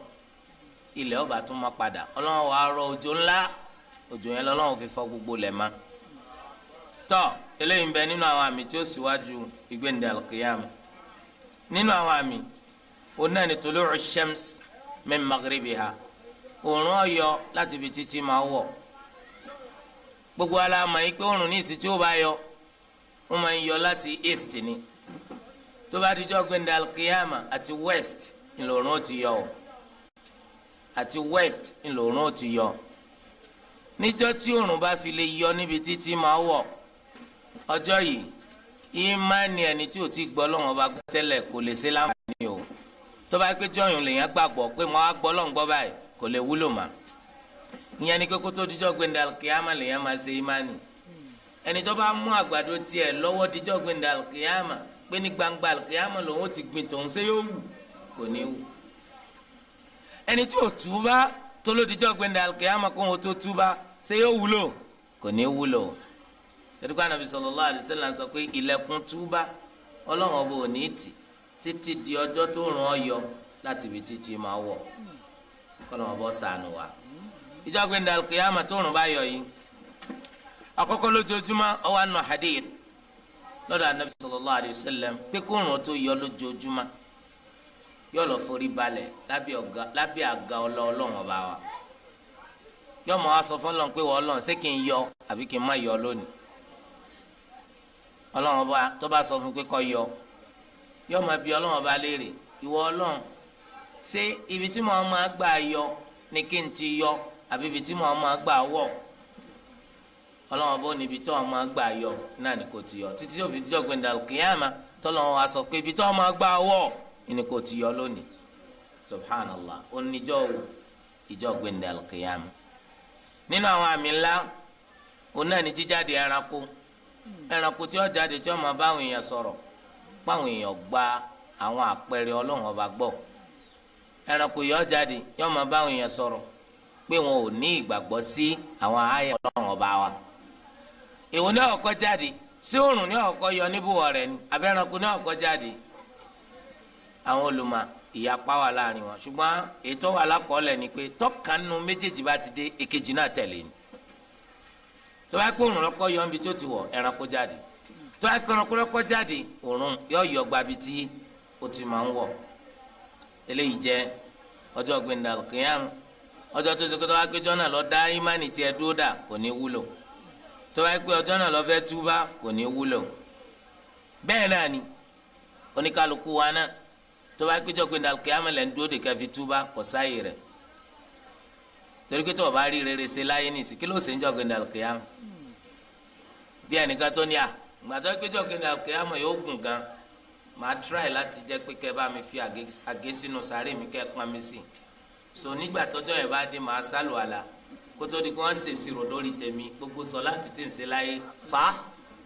Speaker 1: Ilẹ̀ ọba tún máa padà. Ọlọ́run wá rọ̀ òjò ńlá, òjò yẹn lọ́lọ́run fi fọ gbogbo lẹ̀ ma. Tọ́ eléyìí ń bẹ nínú àwọn àmì tí ó síwájú ìgbéǹde alqiyama. Nínú àwọn àmì òun náà ni tulu'u shams min maghribiha, òòrùn ó yọ láti ibi títí máa wọ̀. Gbogbo aláàmà yìí pé òòrùn ní ìsìn tí ó bá yọ, ó máa ń yọ láti east ni. Tó bá dijọ́ gbéǹde alqiyama, àti west ńlọrùn ó ti yọ o, àti west ńlọrùn ó ti yọ. Níjọ́ tí òòrùn bá fi lè yọ níbi títí máa wọ̀, ọjọ́ yìí ìmánì ẹni tí ò ti gbọ́ Ọlọ́run bá tẹ́lẹ̀ kò lè ṣe láǹfààní o. Tó bá pé jọyún lèèyàn gbàgbọ́ pé mo á gbọ́ Ọlọ́run gbọ́ báyìí, kò lè wúlò mà. Ìyẹn ni kókó tó dijọ́ gbẹ̀ndà kìámà lèèyàn máa ṣe ìmánì. Ẹni tó bá mú àgbàdo tiẹ̀ lọ́wọ́ dijọ́ gbẹ̀ndà kìámà pé ní gbangba kìámà lòun ó ti gbìn tòun, ṣé yóò wù? Kò ní wù. Ẹni tí ò túbá tó ló dijọ́ gbẹ̀ndà kìámà kó wọn tó túbá, ṣé yóò wúlò? Kò ní wúlò. Tẹ̀dúkọ́ Ànábì sallallahu alaihi wasallam sọ pé ilẹ̀kùn túbá Ọlọ́run ọba ò ní tì títí di ọjọ́ tó ràn ọ́ yọ láti ibi títí máa wọ̀. Kọ́lọ́run ọba ṣàánú wa. Ìjọ gbẹ̀ndà kìyàmà tó rùn bá yọ yìí, àkọ́kọ́ lójoojúmọ́ ó wà nù hadith lọ́dọ̀ Ànábì sallallahu alaihi wasallam pé kó rùn tó yọ lójoojúmọ́ yóò lọ forí balẹ̀ lábẹ́ àga Ọlọ́run ọba wa. Yóò mọ̀ wá sọ fọ́lọ́run pé wọ́n Ọlọ́run, ṣé kí n yọ àbí kí n má yọ lónìí? Ọlọ́run ọba tó bá sọ fún pé kó yọ, yóò máa bi Ọlọ́run ọba léèrè, ìwọ Ọlọ́run, ṣé ibi tí mo máa gbà yọ ni kí n ti yọ àbí ibi tí mo máa gbà wọ̀? Ọlọ́run ọba ò ní ibi tó máa gbà yọ náà ni kò ti yọ, títí yóò fi dijọ́ gbẹ̀ndà kìyàmá tọ́lọ́run wa sọ pé ibi tó máa gbà wọ̀ ni kò ti yọ lónìí. Subhanallah, oníjọ́ wo? Ìjọ́ gbẹ̀ndà kìyàmá. Nínú àwọn àmì ńlá òun náà ni jíjáde ẹranko. Ẹranko tí ó jáde tí ó máa bá àwọn èèyàn sọ̀rọ̀, báwọn èèyàn gba àwọn àpẹẹrẹ Ọlọ́run ọba gbọ́. Ẹranko yìí ó jáde yóò máa bá àwọn èèyàn sọ̀rọ̀ pé wọn ò ní ìgbàgbọ́ sí àwọn àyà Ọlọ́run ọba wa. Èwo ní ó kọ́kọ́ jáde? Sí òòrùn ní ó kọ́kọ́ yọ níbùwọ̀ rẹ̀ ni àbí ẹranko ní ó kọ́kọ́ jáde? Àwọn olùmọ̀ ìyapa wà láàrin wọn, ṣùgbọ́n ètò wà lákọọ́lẹ̀ ni pé tọ́kànnù méjèèjì bá ti dé, èkejì náà tẹ̀lé ni. Tó bá kó òrùn lọ́kọ́ yọ níbi tó ti wọ̀, ẹranko jáde. Tó bá kó ẹranko lọ́kọ́ jáde, òrùn yọ yọ gba ibi tí ó ti máa ń wọ̀. Eléyìí jẹ́ ọjọ́ gbẹ̀ndà kìíyàn, ọjọ́ tó ṣe kó tó bá péjọ náà lọ dá ìmánì tiẹ̀ dúró dà, kò ní wúlò. Tó bá pé ọjọ́ náà lọ fẹ́ túbá, kò ní wúlò. Bẹ́ẹ̀ náà ni oníkálukú wa náà tó bá péjọ gbẹ̀ndà kìíyàn lẹ́ ń dúró de kẹfì túbá, kò sáyè rẹ̀. Torí pé tó o bá rí rere ṣe láyé nìsí, kí ló ṣe ń jọ gbẹ̀ndà kìíyàn? Bí ẹnìkan tó ní à gbàtọ́ péjọ gbẹ̀ndà kìíyàn yóò gùn gan, màá try láti jẹ́ pé kẹ́ bá mi fi àgé sínú sàárè mi kẹ́ pọn mi sí. So nígbà tọ́jọ́ yẹn bá dé, màá sálò àlà kó tó di kí wọ́n ṣèṣirò lórí tèmi, gbogbo sọ láti tí ń ṣe láyé sá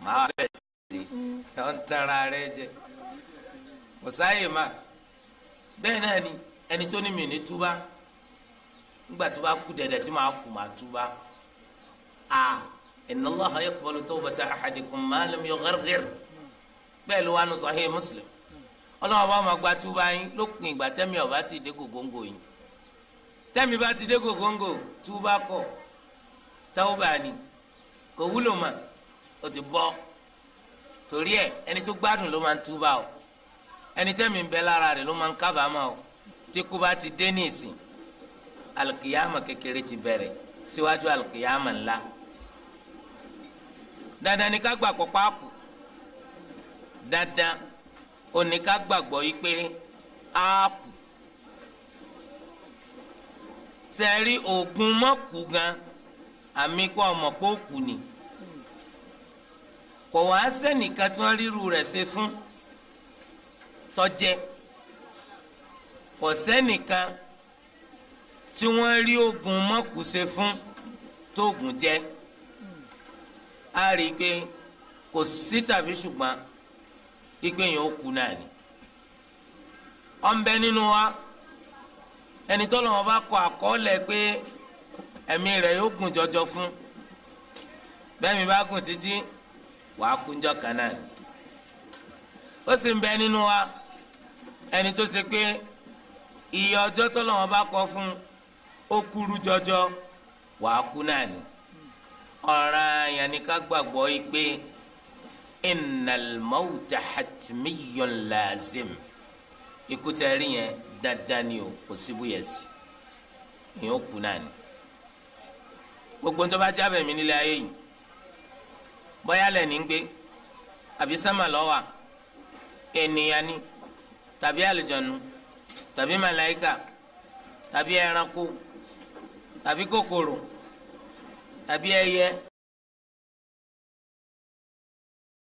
Speaker 1: màá bẹ̀ sí i. Ọ̀ ń tara rẹ jẹ, kò sáyè má. Bẹ́ẹ̀ náà ni ẹni tó ní mi ní túbá, nígbà tó bá kú dẹ̀dẹ̀ tí màá kú màá túbá. A inna Allaha yaqbalu tawbata ahadikum ma lam yugharghir. Bẹ́ẹ̀ ló wà nù Sahih Muslim. Ọlọ́run bá máa gba túbá yín lópin ìgbà tẹ́mi ọ̀bá ti dé gògóńgò yín. Tẹ́mi bá ti dé gògóńgò, túbá kọ̀, tawba ni, kò wúlò mà, ó ti bọ́. Torí ẹ, ẹni tó gbádùn ló máa ń túbá o, ẹni tẹ́mi ń bẹ lára rẹ̀ ló máa ń kábàámà o. Tí kú bá ti dé ní ìsìn, alùkìyàmà kékeré ti bẹ̀rẹ̀ síwájú alùkìyàmà ńlá. Dandan ni ká gbàgbọ́ páàkù, dandan òní ká gbàgbọ́ yìí pé áàpù sẹ́rí oògùn mọ́kù gan, àmì kó ọmọ kó kù ni. Kò wá sẹ́nìkan tí wọ́n ríru rẹ̀ ṣe fún tọ́jẹ́, kò sẹ́nìkan tí wọ́n rí oògùn mọ́kù ṣe fún tóògùn jẹ́. A rí i pé kò sí tàbí ṣùgbọ́n ipe yẹn ó kú náà ni. Ọ̀nbẹ nínú wa ẹni tó lọ́wọ́ bá kọ àkọọ́lẹ̀ pé ẹ̀mí rẹ̀ yóò gùn jọjọ fún, bẹ́ẹ̀ mi bá gùn títí wàá kúnjọ kan náà ni. Ó sì ń bẹ nínú wa ẹni tó ṣe pé iye ọjọ́ tó lọ́wọ́ bá kọ fún ó kúrú jọjọ, wàá kú náà ni. Ọ̀ràn yẹn ni ká gbàgbọ́ yìí pé innal mawta hatmiyyun lazim, ikú tẹ́ rí yẹn dandan ni o, kò síbúyẹ̀sì, ìyẹn ó kú náà ni. Gbogbo ń tó bá jábẹ̀ mí nílé ayé yìí, bóyá lẹ̀ ní gbé àbí sánmà lọ́wà, ènìyàn ni tàbí àlùjọ̀nù tàbí màláíkà tàbí ẹranko tàbí kòkòrò tàbí ẹyẹ